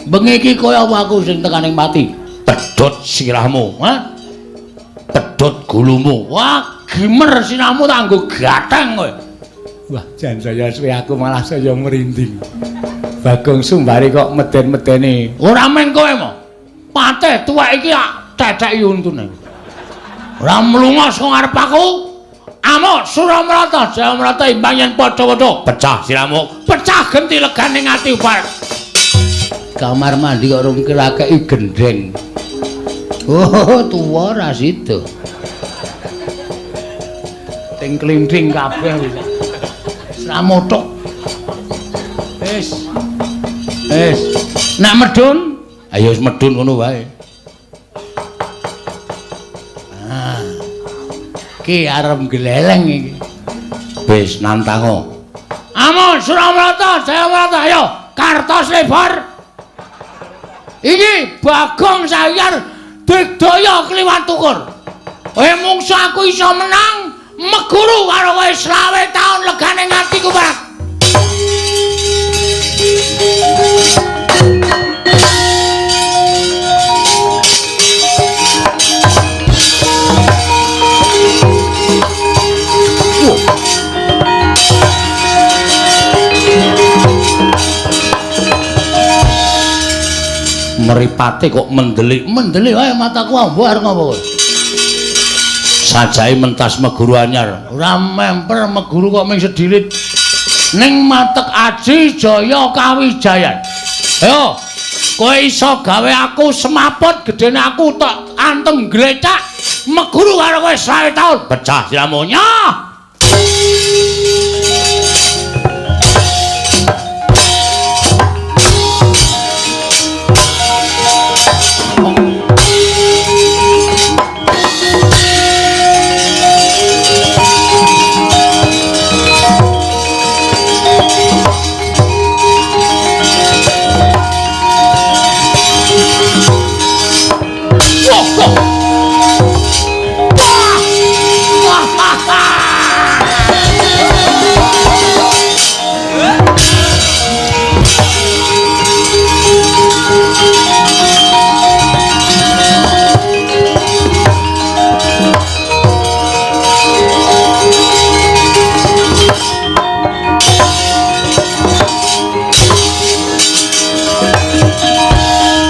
Bengi iki kowe apa aku sing tekaning pati? Pedhot sirahmu, ha? Pedhot gulumu. Wah, gimer sirahmu tak nggo gatheng kowe. Wah, jan saya suwe aku malah saya merinding. Bagong Sumbari kok meden-medeni. Ora men kowe mo. Patih tuwek iki tak tetheki untune. Ora mlunga saka ngarep aku. Amuk Suramrata, Jayamrata imbang yen padha-padha pecah sirahmu, pecah genti legane ati upar. Kamar mandi kok rung kirakeki gendheng. Oh, tuwa ra sida. Ting klinthing kabeh wis. Sramotok. Wis. Wis. Nak medun, ayo wis medun ngono wae. Ah. Ki arep gleleng iki. Wis nantango. Amon Suramrata, Jayamrata, ayo Karto Slebor. Iki Bagong Sayar digdaya kliwat tukur. Kowe mungsu aku iso menang meguru karo kowe 25 taun legane ngatiku, Pak. Mripate kok mendelik, mendelik wae mataku ambo arep ngopo kowe. Sajae mentas meguru anyar. Ora memper meguru kok ming sedilit. Ning matek aji jaya kawijayan. Ayo, kowe iso gawe aku semaput gedene aku tak antem glecak meguru karo kowe 25 taun. Pecah siramu nyoh. Wah, wah. Wah, wah, wah.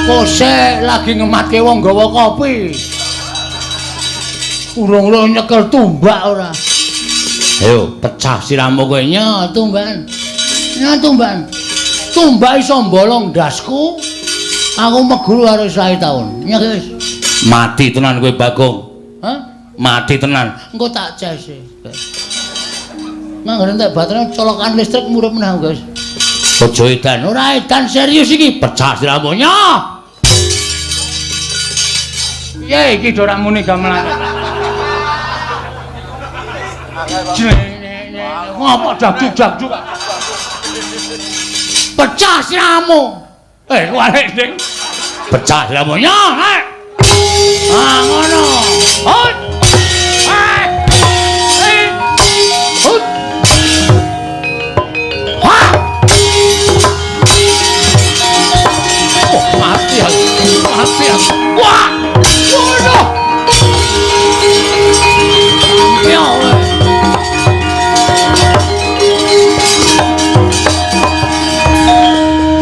Kose lagi ngematke wong gawa kopi. Urung-urung nyekel tumbak ora. Ayo pecah sirahmu kowe nya tumbakan. Nya tumbakan. Tumbak iso mbolong ndasku. Aku meguru karo 1 taun. Nya wis. Mati tenan kowe Bagong. Hah? Mati tenan. Engko tak cese. Nang entek baterai colokan listrik murup meneh, guys. Aja edan. Ora edan serius iki. Pecah sirahmu nya. Piye iki ora muni gamelan. Ngopo dakjuk-dakjuk. Pecah sirahmu. Kuwalik ding. Pecah sirahmu nya. Ah ngono. Hut. Hut. Wah. Oh, mati aku. Mati aku. Wah. Waduh. Ya.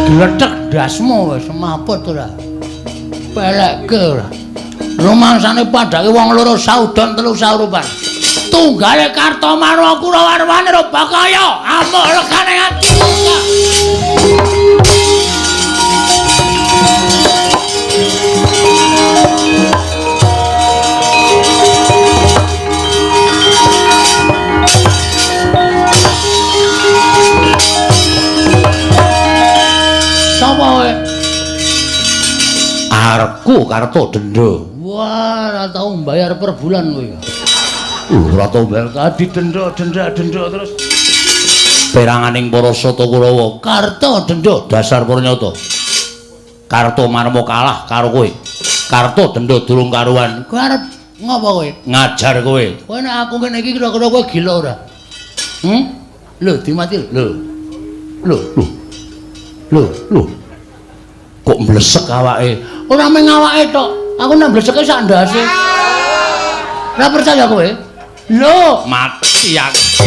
Gledhek ndasmu wis maput ora. Pelekke ora. Rumangsane padhake wong loro saudon telu saurupan. Tunggale Kartomarwa Kurawarwane Robakaya amuk legane ati. Sapa kowe? Arepku Karto denda. Wah, ora tau mbayar per bulan kowe. Ora tau mbayar tadi denda denda denda terus. Peranganing para Sata Kurawa, Karto denda dasar purnyata. Karto Marmo kalah karo kowe. Karto denda durung karuan. Kowe arep ngopo kowe? Ngajar kowe. Kowe nek aku ngene iki kira-kira kowe gila ora? Lho, dimati lho. Lho, lho. Lho, lho. Kok mblesek awake? Ora mung awake tok. Aku nek mbleseke sak ndase. Ora percaya kowe? Lho, mati aku.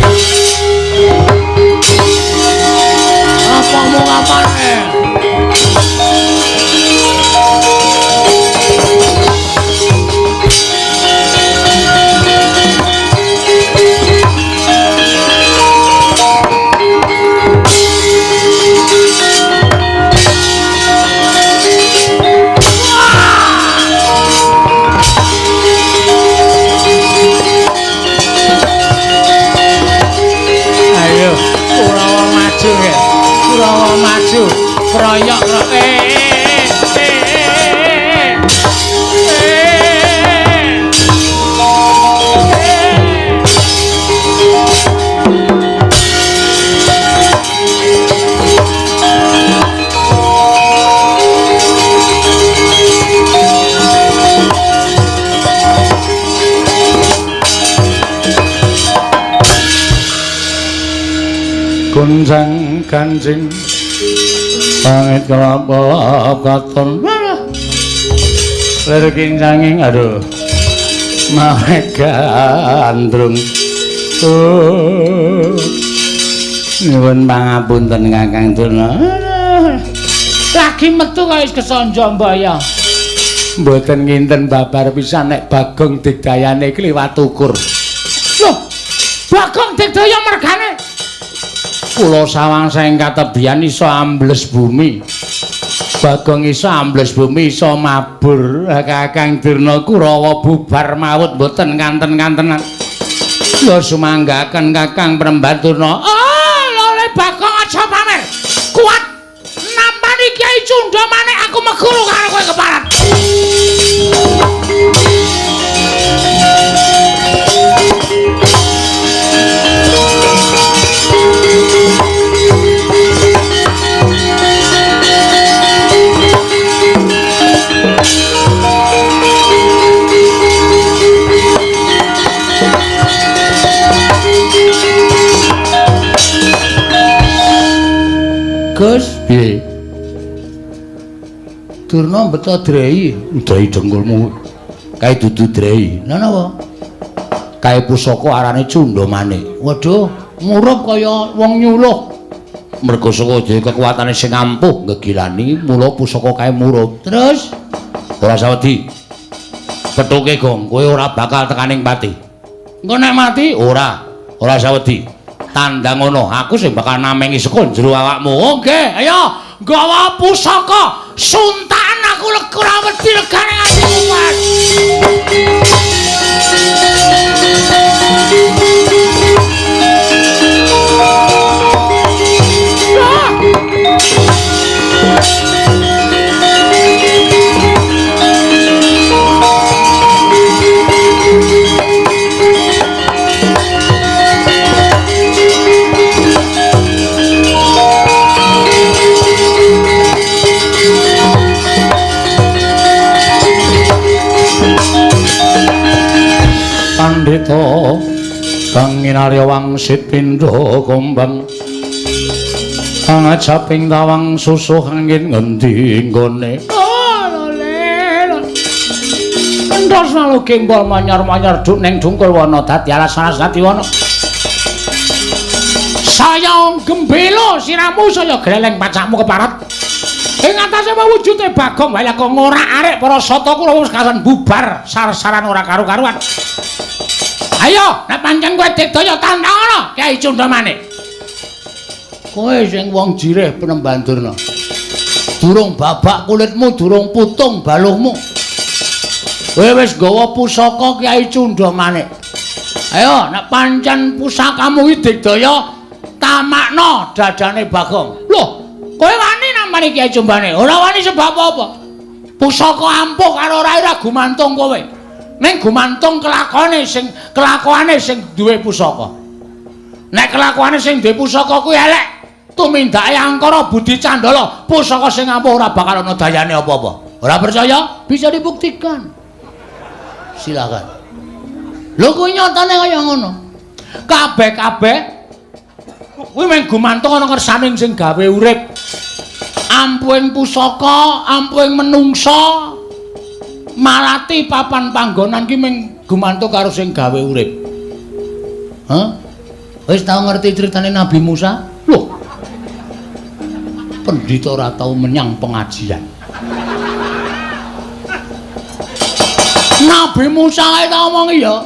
Apa mau ngapane? Ayo, Kurawa maju ya. Kurawa maju. Kroyok Gonjang ganjing pangit kelapa katon lir kincanging aduh mawe gandrung. Nyuwun pangapunten Kakang Durna. Lagi metu kaya wis kesanja mbaya. Mboten nginten babar pisan nek Bagong Digdayane iki liwat ukur. Loh, Bagong Digdaya mergane kula sawang saking katebian iso ambles bumi. Bagong iso ambles bumi iso mabur. Kakang Durna Kurawa bubar mawut mboten kanten-kantenan. Kula sumanggaken Kakang Premban Durna. Oh, lho Bagong aja pamer. Kuat nampani Kyai Cundha manik aku meguru karo kowe keparat. Gus, piye? Durna beto drei, drei dengkulmu. Kae dudu drei. Lha napa? Kae pusaka arane Cundha Manik. Waduh, murup kaya wong nyuluh. Mergo saka dhewe kekuatane sing ampuh ngegilani mula pusaka kae murup. Terus ora usah wedi. Pethuke Gong, kowe ora bakal tekaning pati. Engko nek mati ora, ora usah wedi. Tandang ngono, aku sing bakal namengi saka jero awakmu. Oke, ayo gawa pusaka. Suntakan aku ora wedi legane nganti kumat. Pandhita kang nginarya wangsit pindha kumbang angajaping tawang susuh angin ngendi nggone entos lalu gembol manyar-manyar duk ning dungkul wana dadi alas-alas dadi wana saya gembelo siramu saya greleng pacakmu keparat ing atase mewujude Bagong wae kok ngorak-arik para sata kula wis kasan bubar sar-saran ora karu-karuan. Ayo, nek pancen kowe digdaya tantang Kyai Cundamane. Kowe sing wong jirih Penemban Durna. Durung babak kulitmu, durung putung baluhmu. Kowe wis nggawa pusaka Kyai Cundamane. Ayo, nek pancen pusakamu iki digdaya tamakno dadane Bagong. Loh, kowe wani nampani Kyai Cundamane? Ora wani sebab apa? Pusaka ampuh karo ora gumantung kowe. Ning gumantung kelakone sing duwe pusaka. Nek kelakuane sing duwe pusaka kuwi elek, tumindake angkara budi candala, pusaka sing ampuh ora bakal ana dayane apa-apa. Ora percaya? Bisa dibuktikan. Silakan. Lho kuwi nyatane kaya ngono. Kabeh-kabeh kuwi mung gumantung ana kersaning sing gawe urip. Ampuhing pusaka, ampuhing menungsa, malati papan panggonan ki mung gumantung karo sing gawe urip. Hah? Wis tau ngerti critane Nabi Musa? Loh. Pendhita ora tau menyang pengajian. Nabi Musa kae tak omongi ya.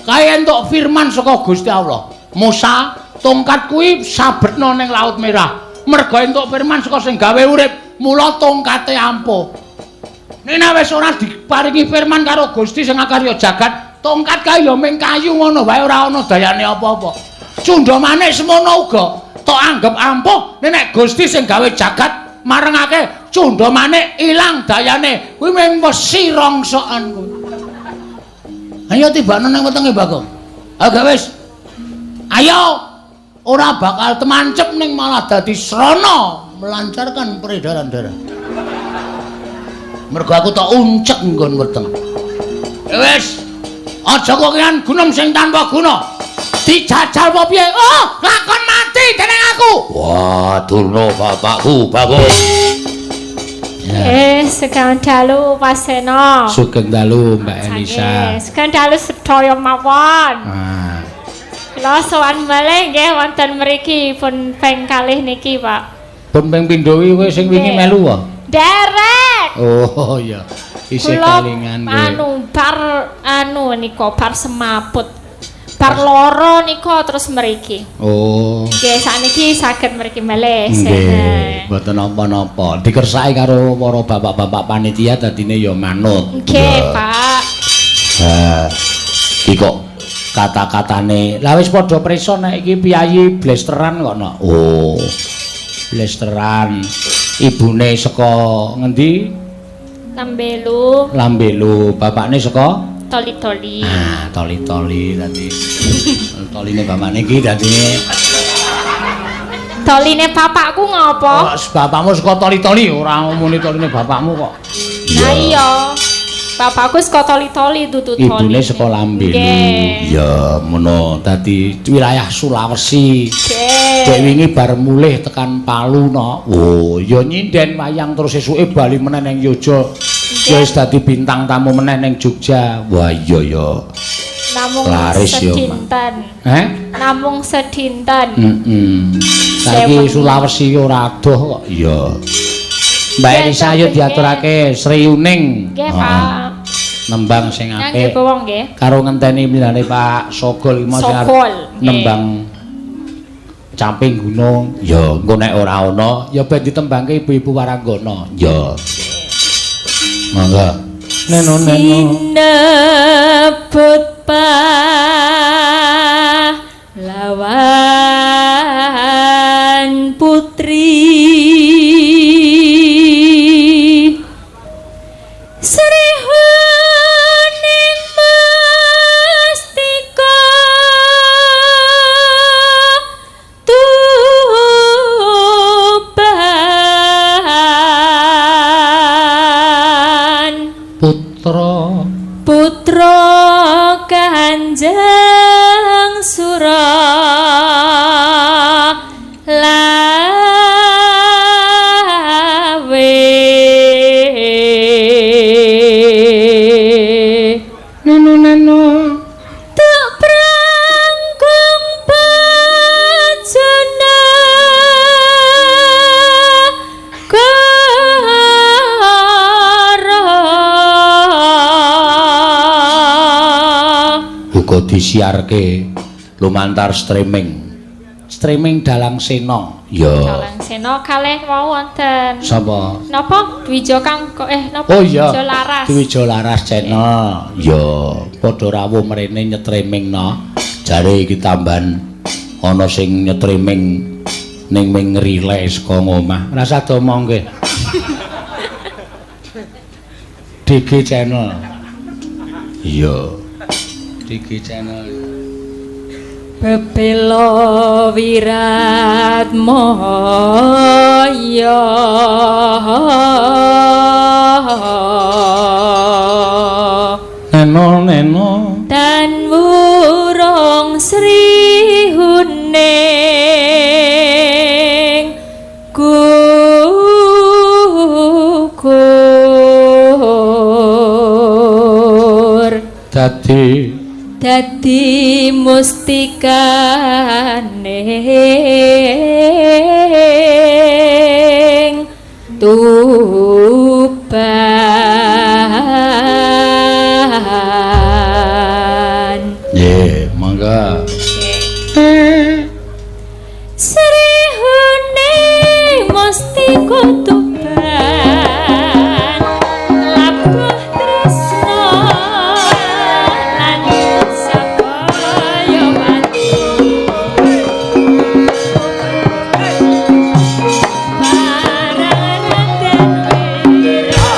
Kae entuk firman saka Gusti Allah. Musa, tongkat kuwi sabetno ning Laut Merah. Mergo entuk firman saka sing gawe urip, mula tongkate ampuh. Nek wis ora diparingi firman karo Gusti sing akarya jagat, tongkat kae ya mung kayu ngono wae ora ana dayane apa-apa. Cundhamane semono uga tok anggep ampuh, nek Gusti sing gawe jagat marengake cundhamane ilang dayane, kuwi mung wesi rongsokan kuwi. Ayo tibakno nang wetenge Bagong. Ayo gak wis. Ayo ora bakal temancep ning malah dadi srana melancarkan peredaran darah. Mergo aku tak uncek nggon weteng. Ya wis. Aja kokean gunem sing tanpa guna. Dijajal apa piye? Oh, lakon mati dening aku. Wah, Durna bapakku, Bagong. Sugeng dalu Pak Seno. Sugeng dalu Mbak Elisa. Sugeng dalu sedaya mawon. Ah. Kula sowan malih nggih wonten mriki pun ping kalih niki, Pak. Pun ping pindho kowe sing wingi melu wae. Derek. Oh iya. Isih kelingan kowe. Anu bar anu nika bar semaput. Bar loro nika terus mriki. Oh. Nggih, sakniki saged mriki malih. Nggih, mboten napa-napa. Dikersaki karo para bapak-bapak panitia dadine ya manut. Nggih, Pak. Ha. Iki kok kata-katane. Lah wis padha prisa nek iki piyayi blesteran kok no. Oh. Blesteran. Ibune saka ngendi? Lambelu. Lambelu. Bapakne saka Toli-toli. Ah, toli-toli tadi. Toline bapakne iki dadine. Toline bapakku ngopo? Oh, bapakmu saka toli-toli ora ngomongin toline bapakmu kok. Lah iya. Bapakku saka toli-toli dudu toli. Ibune saka Lambelu. Iya, ngono. Dadi wilayah Sulawesi. Dek wingi bar mulih tekan Palu no. Oh, ya nyinden wayang terus esuke bali meneh ning Yogya. Ya wis dadi bintang tamu meneh ning Jogja. Wah iya ya. Namung Laris yo, Mak. sedinten. Heh? Namung sedinten. Heeh. Saiki Sulawesi ora adoh kok. Iya. Mbak Elisa yo diaturake Sri Uning. Nggih, Pak. Nembang sing Ngangge apik. bawang nggih. Karo ngenteni milane Pak Sogol iki mau sing arep Sogol, nggih. nembang Camping Gunung. Ya, engko nek ora ana ya ben ditembangke ibu-ibu Waranggana. Ya. Monggo. Neno neno. Sinebut pahlawan putri Sri Huning Mustika Tuban Putra Putra Kanjeng Sura Lawe neno neno. Tuk prangkung bajana Kara Uga disiarke lumantar streaming. Streaming Dalang Sena. Ya. Dalang Sena kalih wau wonten. Sapa? Napa Dwijo Kang kok napa Oh iya. Dwijo Laras. Dwijo Laras channel. Ya, padha rawuh mrene nyetriming no. Jare iki tambahan ana sing nyetriming ning ming relay saka ngomah. Rasa domongke. DG channel. Iya. DG channel. Bebela wirat moyo Neno neno. Dan wurung Sri Huning gugur Dadi dadi mustikane Tuban. Nggih, monggo. Sri Huning mustika Tuban labuh tresna lan sabaya watu parang dan wira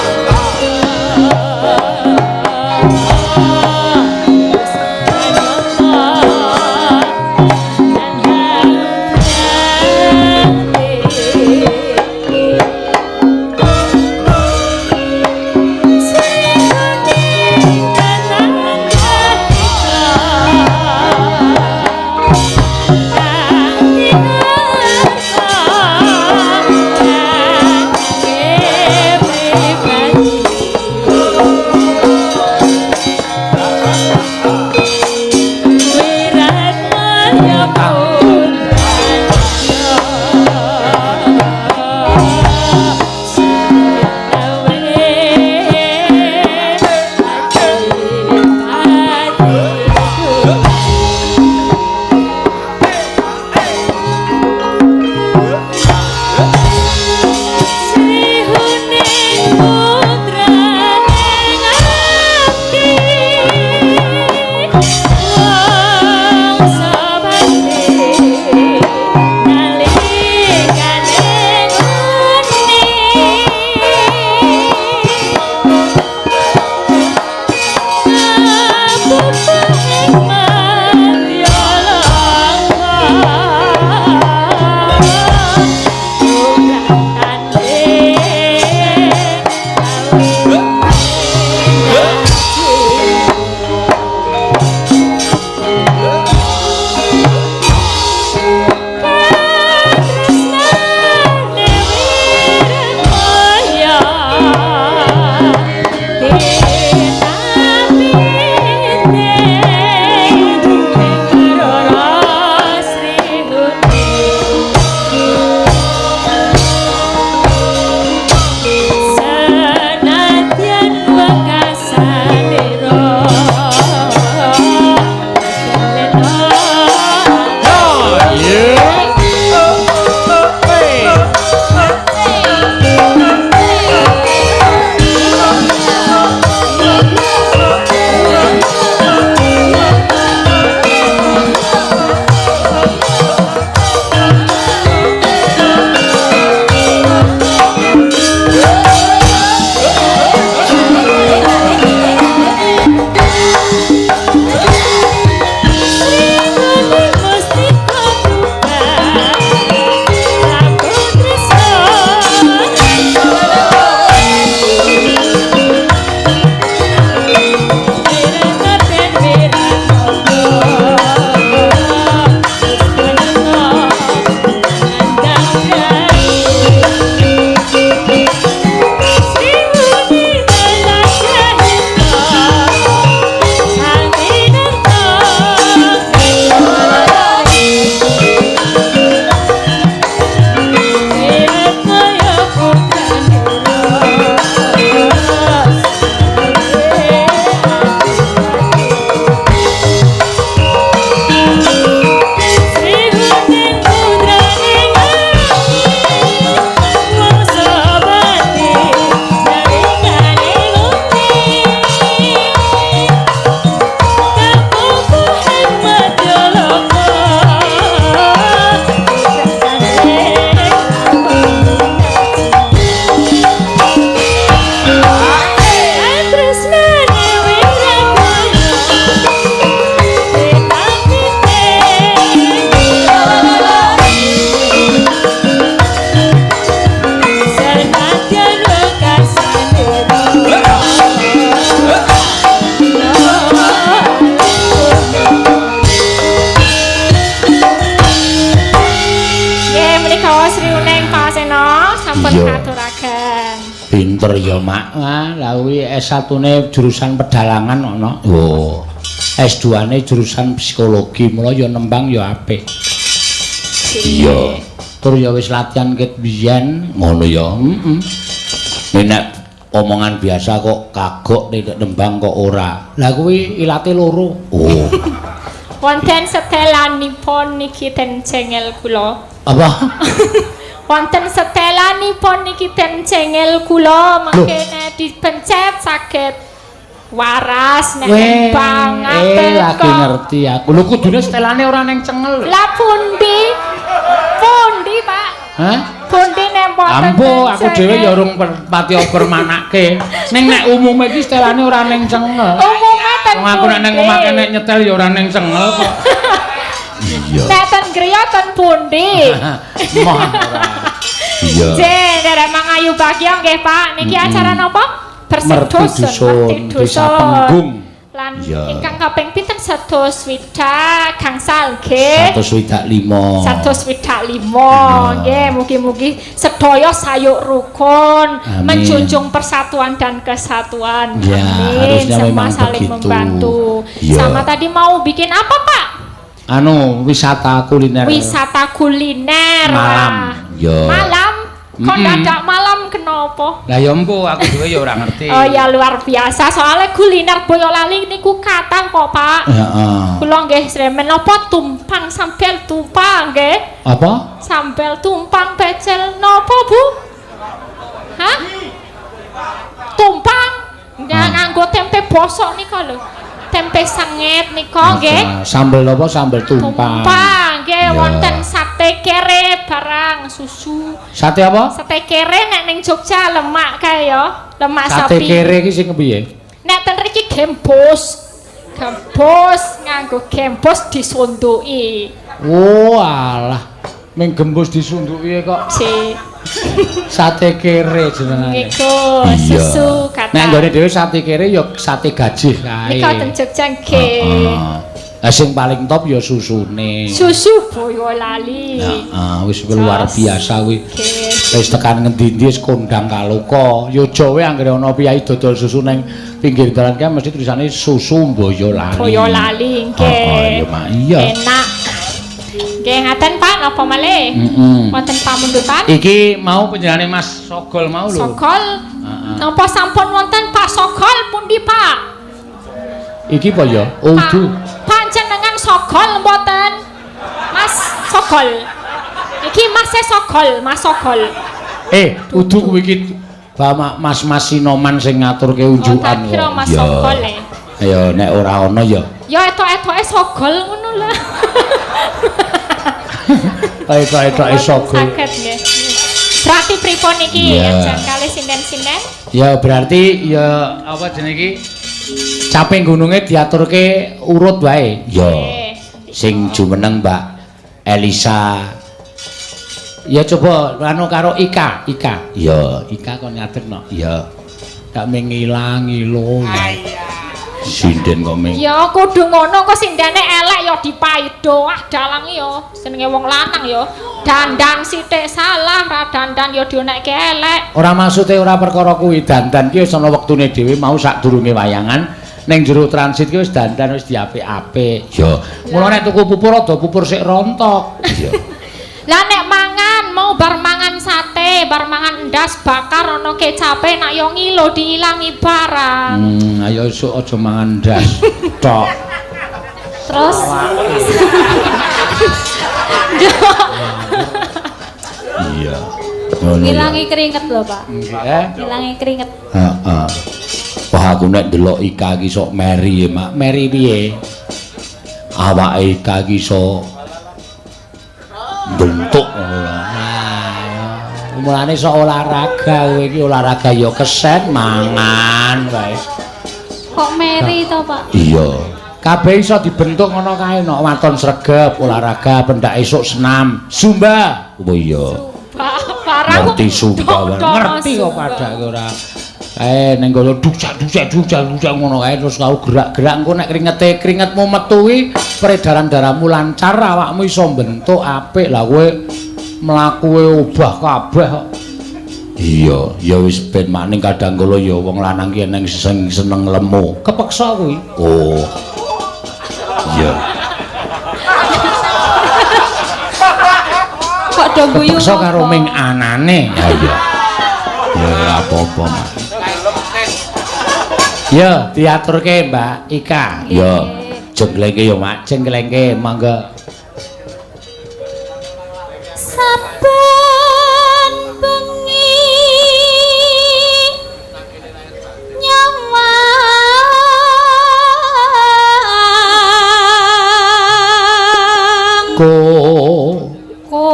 Pinter ya, Mak. Ah, lah kuwi S1-ne jurusan pedalangan ana. Oh. S2-ne jurusan psikologi, mula ya nembang ya apik. Iya. Tur ya wis latihan ket biyen, ngono ya. Heeh. Nek omongan biasa kok kagok nek nembang kok ora. Lah kuwi ilate loro. Oh. Wonten setelanipun niki ten cengel kula. Apa? Wonten setelanipun niki ten cengel kula mangkene dipencet saged waras nek nembang ngaten lagi kok. Ngerti aku. Lho kudune setelane ora ning cengel. Lah pundi? Pundi, Pak? Hah? Pundi nek mboten? Ambo, aku dhewe ya urung pati permanake. Ning nek umume iki setelane ora ning cengel. Umume ten Wong aku nek ning omah kene nyetel ya ora ning cengel kok. Iya. Nek ten griya ten pundi? Moh ora. Iya. Nggih, nderek mangayu bagya nggih, Pak. Niki acara napa? Merti Bersedusun, Dusun, Merti Desa Dusun. Penggung. Lan Iya. ingkang kaping pinten 160 gangsal nggih. 165. 165 nggih, mugi-mugi sedaya sayuk rukun, Amin. menjunjung persatuan dan kesatuan. Ya, Amin. harusnya Semua memang saling begitu. membantu. Ya. Sama tadi mau bikin apa, Pak? Anu, wisata kuliner. Wisata kuliner. Malam. Wah. Ya. Malam. Kok dadak malam kenapa? Lah ya empo aku dhewe ya ora ngerti. Oh ya luar biasa, soalnya kuliner Boyolali niku kathah kok, Pak. Heeh. Kula nggih sremen napa tumpang sambel tumpang nggih. Apa? Sambel tumpang pecel napa, Bu? Hah? Tumpang nggak nganggo tempe bosok nika lho. Tempe sanget nika nggih. Sambel apa? Sambel tumpang. Tumpang nggih Ya. wonten sate kere barang susu. Sate apa? Sate kere nek ning Jogja lemak kae ya, lemak Sate sapi. kere iki sing kepiye? Nek ten mriki gembos. Gembos nganggo gembos disunduki. Oh alah. Ming gembos disunduki kok Si sate kere jenengane. niku susu kata. Nek nggone dhewe sate kere ya sate gajih kae. Nika ten Jogja nggih. Heeh. Lah sing paling top ya susune. Susu Boyolali. Heeh, wis luar Jos. biasa kuwi. Nggih. Wis tekan ngendi-endi wis kondang kaloka. Ya Jawa anggere ana piyai dodol susu neng pinggir dalan kae mesti tulisane susu Boyolali. Boyolali nggih. Heeh, ya Mak, iya. Enak. Nggih ngaten Pak napa malih? Heeh. Wonten pamundutan? Iki mau panjenengane Mas Sogol mau lho. Sogol. Heeh. Napa sampun wonten Pak Sogol pundi Pak? Iki apa ya? Oh, Pak, udu. panjenengan Sogol mboten? Mas Sogol. Iki Mas e Sogol, Mas Sogol. Udu kuwi iki Mas-mas Sinoman sing ngaturke unjukan. Oh, tak kira kok. Mas Iya. Sogol e. Ayo nek ora ana ya. Ya etok-etoke Sogol ngono lah. Etok-etoke Sogol. Saged nggih. Berarti pripun iki Iya. aja kalih sinden-sinden? Ya berarti ya apa jenenge iki? Caping gununge diaturke urut wae. Ya. Nggih. Sing jumeneng Mbak Elisa. Ya coba anu karo Ika, Ika. Ya, Ika kon ngadeg no. Ya. Gak mengilang ngilo. Sinden kok ming. Ya kudu ngono kok sindene elek ya dipaido. Ah dalange ya senenge wong lanang ya. Dandan sithik salah, ra dandan ya dionekke elek. Ora maksude ora perkara kuwi dandan ki wis ana wektune dhewe mau sadurunge wayangan ning jero transit ki wis dandan wis diapik-apik. Ya. Mula nek tuku pupur rada pupur sik rontok. Ya. Lah nek mangan mau bar mangan sate, bar mangan endas bakar ana kecape nak yo ngilo diilangi barang. Ayo esuk aja mangan ndas. Tok. Terus Iya. Ngono ya. Ngilangi keringet lho, Pak. Nggih. Ngilangi keringet. Heeh. Wah aku nek ndelok Ika iki sok meri ya, Mak. Meri piye? Awake Ika iki iso bentuk ngono lho. Nah, mulane sok olahraga kowe iki olahraga ya kesen mangan wae. Kok meri to, Pak? Iya. Kabeh iso dibentuk ngono kae nek waton sregep olahraga pendak esuk senam, zumba. Oh iya. Barang Ngerti zumba, ngerti kok padake ora. Ning kono duksak duksak duksak duksak ngono kae terus kau gerak-gerak engko nek kringete kringetmu metu kuwi peredaran darahmu lancar awakmu iso bentuk apik. Lah kowe mlakuwe obah kabeh kok. Iya, ya wis ben maning kadang kala ya wong lanang ki eneng sing seneng lemu. Kepeksa kuwi. Oh. Iya. Kok do guyu. Kepeksa karo ming anane. Ya iya. Ya ora apa-apa, Mas. Ya, diaturke Mbak Ika. Ya, jenglengke ya, Mak. Jengglengke monggo. Saben bengi nyawang Ko ko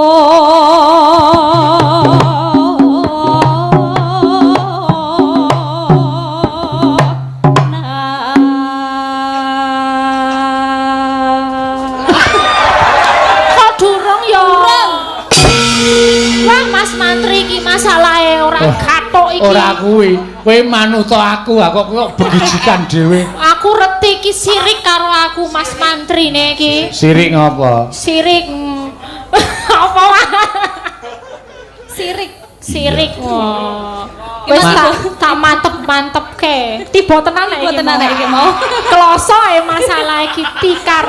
Kok durung ya? Wah, Mas Mantri iki masalahe ora kathok iki. Ora kuwi. Kowe manut aku, aku kok begijikan dhewe. Aku reti iki sirik karo aku Mas Mantri ne iki. Sirik ngopo? Sirik. Apa wae? Sirik. Sirik. Wah. Wis tak mantep-mantepke. Tiba tenan nek Tiba tenan nek iki mau. Kloso e masalah iki tikar.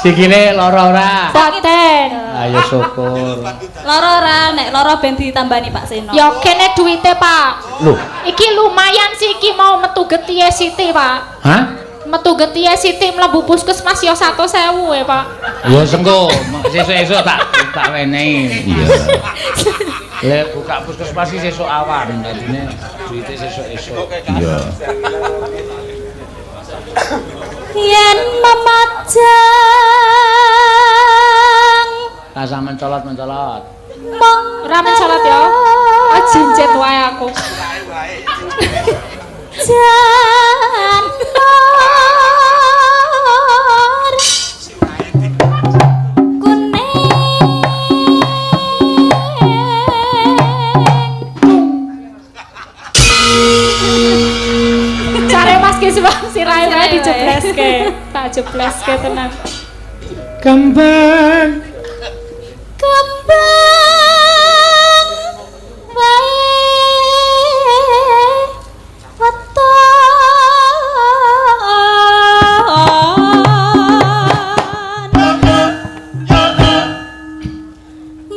Sikile lara ora? Boten. Ayo syukur. Lara ora nek lara ben ditambani Pak Seno. Ya kene duwite, Pak. Loh, Iki lumayan sih iki mau metu getihe Siti, Pak. hah? Metu getihe Siti mlebu puskesmas ya 100.000 e, Pak. Ya sengko, sesuk-esuk tak wenehi. Iya. Lek buka puskesmas iki sesuk awan, dadine duwite sesuk-esuk. Iya. Yen memajang Rasa mencolot-mencolot. mong Ora mencolot ya. Ah jinjet wae aku. Janur kuning Care Mas ki sebab sirahe wae Sirahe wae. dijebleske. Tak jebleske tenan. Kembang kembang wae weton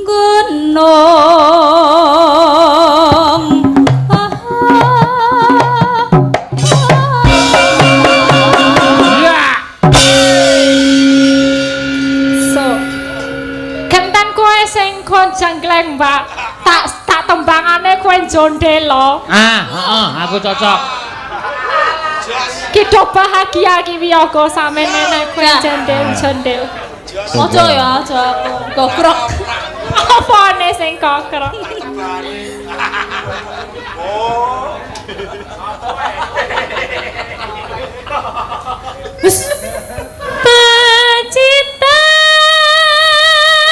gunung So. Genten kowe sing kon jenggleng, Mbak. Tak tembangane kowe jondelo. Ah, heeh, aku cocok. Ki do bahagia ki wiyaga samene nek kowe Ya. jondel-jondel. Ojo ya, ojo aku. Gogrok. Apane sing kokrok?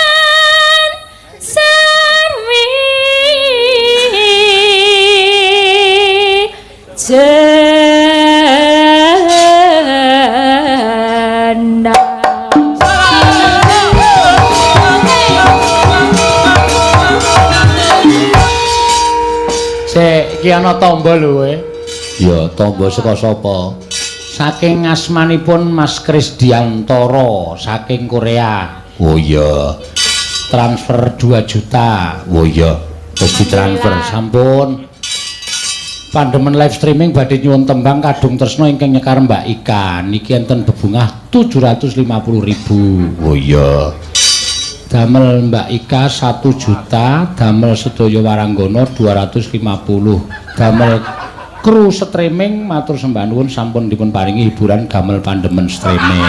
Pacitan sarwi jena. Sik, iki ana tamba lho kowe. Ya, tamba saka sapa? Saking asmanipun Mas Krisdiantoro saking Korea. Oh iya. Transfer 2 juta. Oh iya. Wis ditransfer. Sampun. Pandemen live streaming badhe nyuwun tembang Kadung Tresna ingkang nyekar Mbak Ika. Niki enten bebungah 750.000. Oh iya. Damel Mbak Ika 1 juta, damel sedaya waranggana 250. Damel kru streaming matur sembah nuwun sampun dipun paringi hiburan damel pandemen streaming.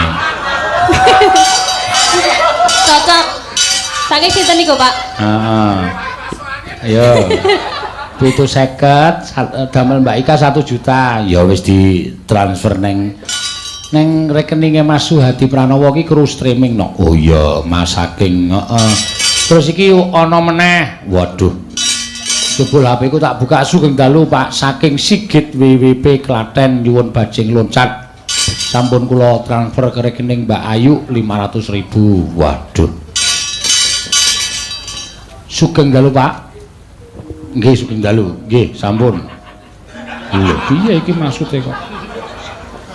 Cocok. Saking sinten niku, Pak? Heeh. Ayo. 750 damel Mbak Ika 1 juta. Ya wis ditransfer neng Neng rekeninge Mas Suhadi Pranowo ki kru streaming no. Oh iya, Mas saking Heeh. Terus iki ana meneh. Waduh. Jebul HP ku tak buka sugeng dalu Pak saking Sigit WWP Klaten nyuwun bajing loncat. Sampun kula transfer ke rekening Mbak Ayu 500.000. Waduh. Sugeng dalu, Pak. Nggih, sugeng dalu. Nggih, sampun. Lho, piye iki maksude kok?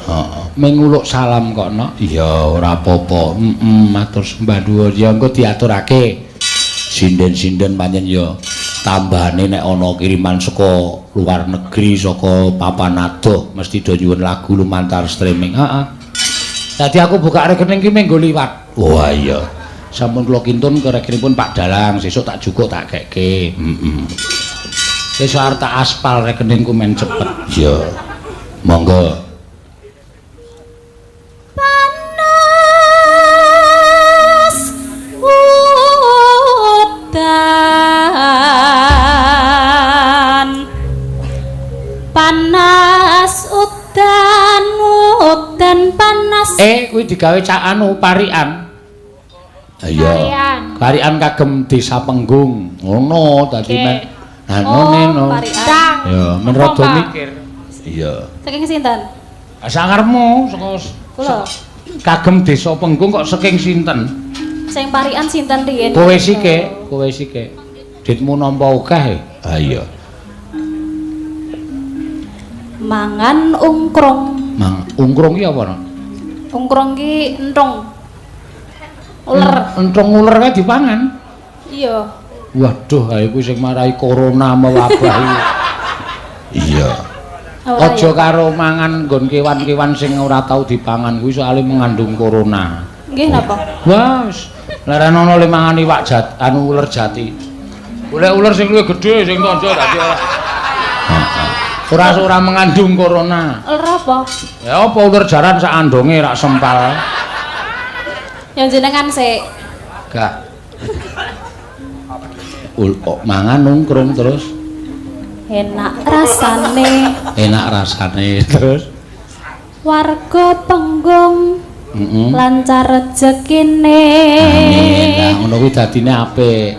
Heeh, menguluk salam kok, Nok. Iya, ora apa-apa. Heeh, matur sembah nuwun. Ya engko diaturake. Sinden-sinden pancen ya tambahane nek ana kiriman saka luar negeri, saka papan adoh mesti do nyuwun lagu lumantar streaming. Heeh. Dadi aku buka rekening ki menggo liwat. Wah iya. Sampun kula kintun ke rekeningipun Pak Dalang, sesuk tak jukuk tak kekke. Heeh. Sesuk arep tak aspal rekeningku men cepet. Iya. Monggo. Panas udan, panas udan, udan panas. Kuwi digawe cak anu parikan. Iya. Parikan. Parikan kagem Desa Penggung. Ngono dadi Oke. men anu Oh, ngono. parikan. Dang. Ya, men Apa, rada Mbak? mikir. Iya. Saking sinten? Sakarepmu saka Kula. kagem Desa Penggung kok saking sinten? Sing parikan sinten riyen? Kowe sike, kowe sike. Ditmu nampa akeh. Ha iya. Mangan ungkrung. Mang ungkrung ki apa, Nok? Ungkrung ki entung. Uler. Entung uler kae dipangan. Iya. Waduh, ha iku sing marai corona mewabah iki. Iya. Ora Aja ya? karo mangan nggon kewan-kewan sing ora tau dipangan kuwi soalé mengandung corona. Nggih napa? Wah, wis leren ana le mangan iwak jat, anu uler jati. Golek uler sing luwih gedhe sing tandha dadi ora. Ora ora mengandung corona. Uler apa? Ya apa uler jaran sak andonge rak sempal. Yang jenengan sik. Gak. Ul kok mangan nungkrung terus Enak rasane enak rasane terus. warga Penggung Heeh. lancar rezekine. Amin. Lah ngono kuwi dadine apik.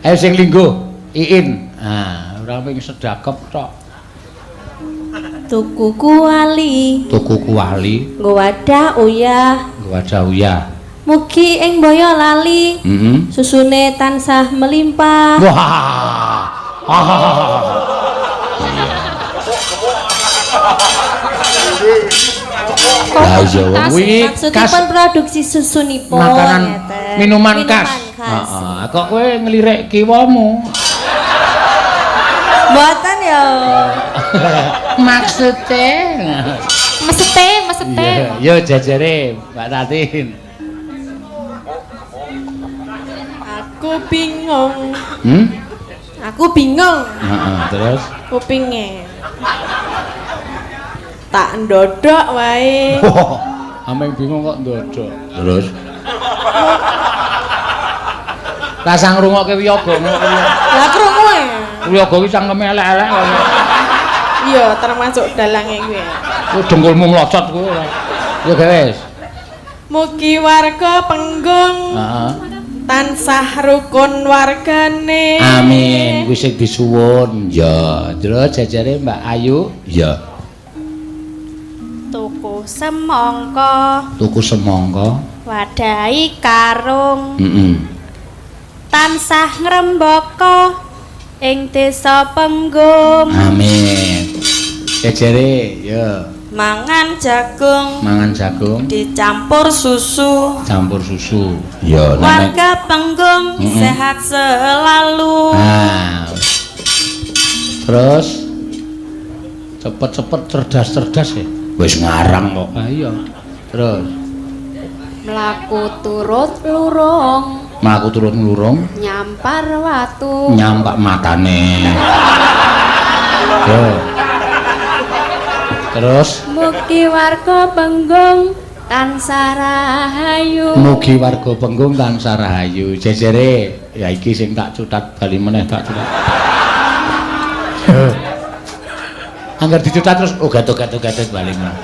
Ayo sing lingguh, Iin. Ah, ora mung sedakep tok. Tuku kuali, Tuku kuali, nggo wadah uyah, nggo wadah uyah. Mugi ing Boyolali Heeh. susune tansah melimpah. Wah. Lah iya wong kuwi khas Maksudipun produksi susunipun makanan ngeten. minuman khas. Khas. Heeh, kok kowe nglirik kiwamu? Mboten ya. Maksude. Mesete, mesete. Iya, yo jajare Mbak Tatin. Aku bingung. Hmm? Aku bingung Heeh, terus kupinge. Tak ndodok wae. Wah, ameng bingung kok ndodok. Terus Rasah ngrungokke wiyaga ngono kuwi. Lah krungu e. Wiyaga ki cangkeme elek-elek kok. Iya, termasuk dalange kuwi. Ku dengkulmu mlocot kuwi ora. Yo wis. Mugi warga Penggung Heeh. tansah rukun wargane. Amin. Kuwi sing disuwun. Ya, terus jajare Mbak Ayu. Ya, Tuku semangka, tuku semangka. wadahi karung, Heeh. tansah ngrembaka ing desa Penggung. Amin. Jajare, ya, Mangan jagung mangan jagung dicampur susu. campur susu. Ya, nek Warga Penggung sehat selalu. Nah. Terus cepet-cepet cerdas-cerdas ya. Wis ngarang kok. Ah iya. Terus Mlaku turut lurung, mlaku turut nglurung nyampar watu. nyampak matane. Yo. Terus Mugi warga Penggung tansah rahayu. mugi warga Penggung tansah rahayu. Jejere, ya iki sing tak cutat bali meneh tak cutat. Angger dicutat terus oh gatot-gatot bali meneh.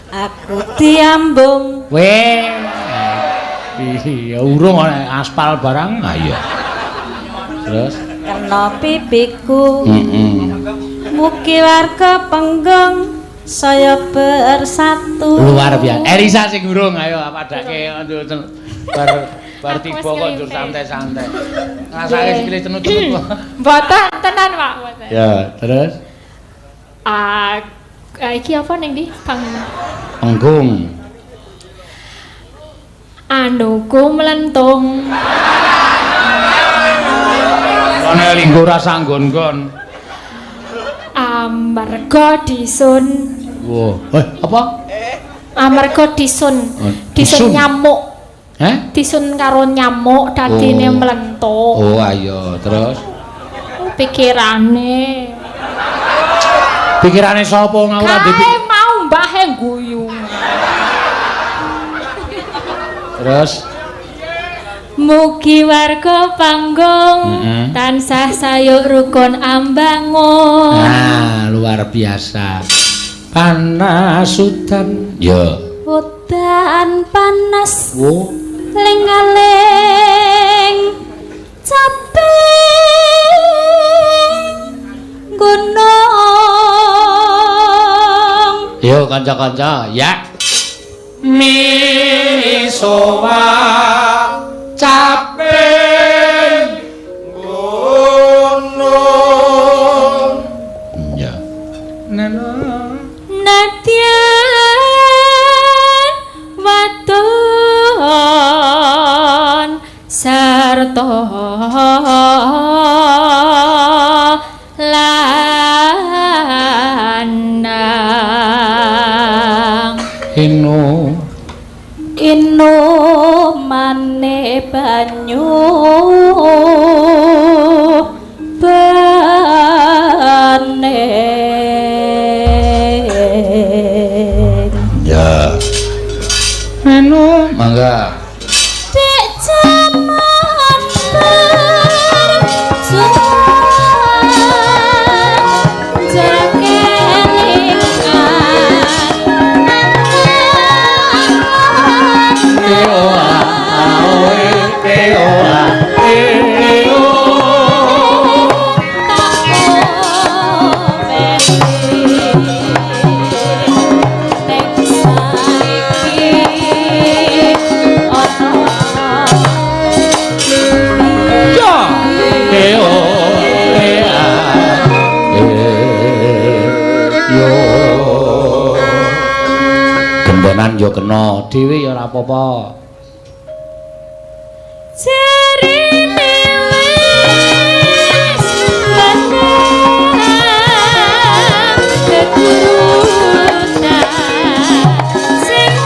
Aku diambung. Weh. Iya, urung ana aspal barang. Ah iya. Terus Kena pipiku. heeh. Mugi warga Penggung saya bersatu. Luar biasa. Elisa sing urung ayo padake bar Bar tiba kok njur santai-santai. Ngrasake sikile cenut-cenut. Mboten tenan, Pak, mboten. Ya, terus Ah, iki apa ning ndi? Pang panggung. Anuku mlentung. Ana linggo rasa nggon-nggon. Amarga disun. Wah, apa? Amarga disun. Oh, Disun disun. nyamuk. Heh? Disun karo nyamuk dadine Oh. mlentung. Oh, ayo, terus Pikirane. pikirane sapa ngawur Kae ora mau mbahe guyu. Terus Mugi warga panggung tansah sayuk rukun ambangun. Nah, luar biasa. Panas udan. Ya. Udan panas Wo. ling-aling caping gunung. Yo kanca-kanca, ya. Misowa caping gunung. Ya. Neno. Nadyan wadon sarta lanang Inu. Inumane banyu bening. Ya. Anu, mangga. Dek jaman berjuang jarak kelingan. Gendenan yo kena dhewe ya ora apa-apa. Jarine wis menang kegurutan sing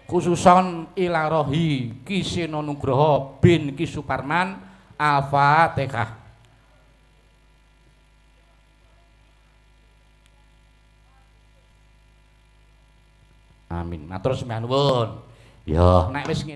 Khususon ilarohi Ki Seno Nugroho bin Ki Suparman. Al-Fatihah. Amin. Matur sembah nuwun. Ya, nek wis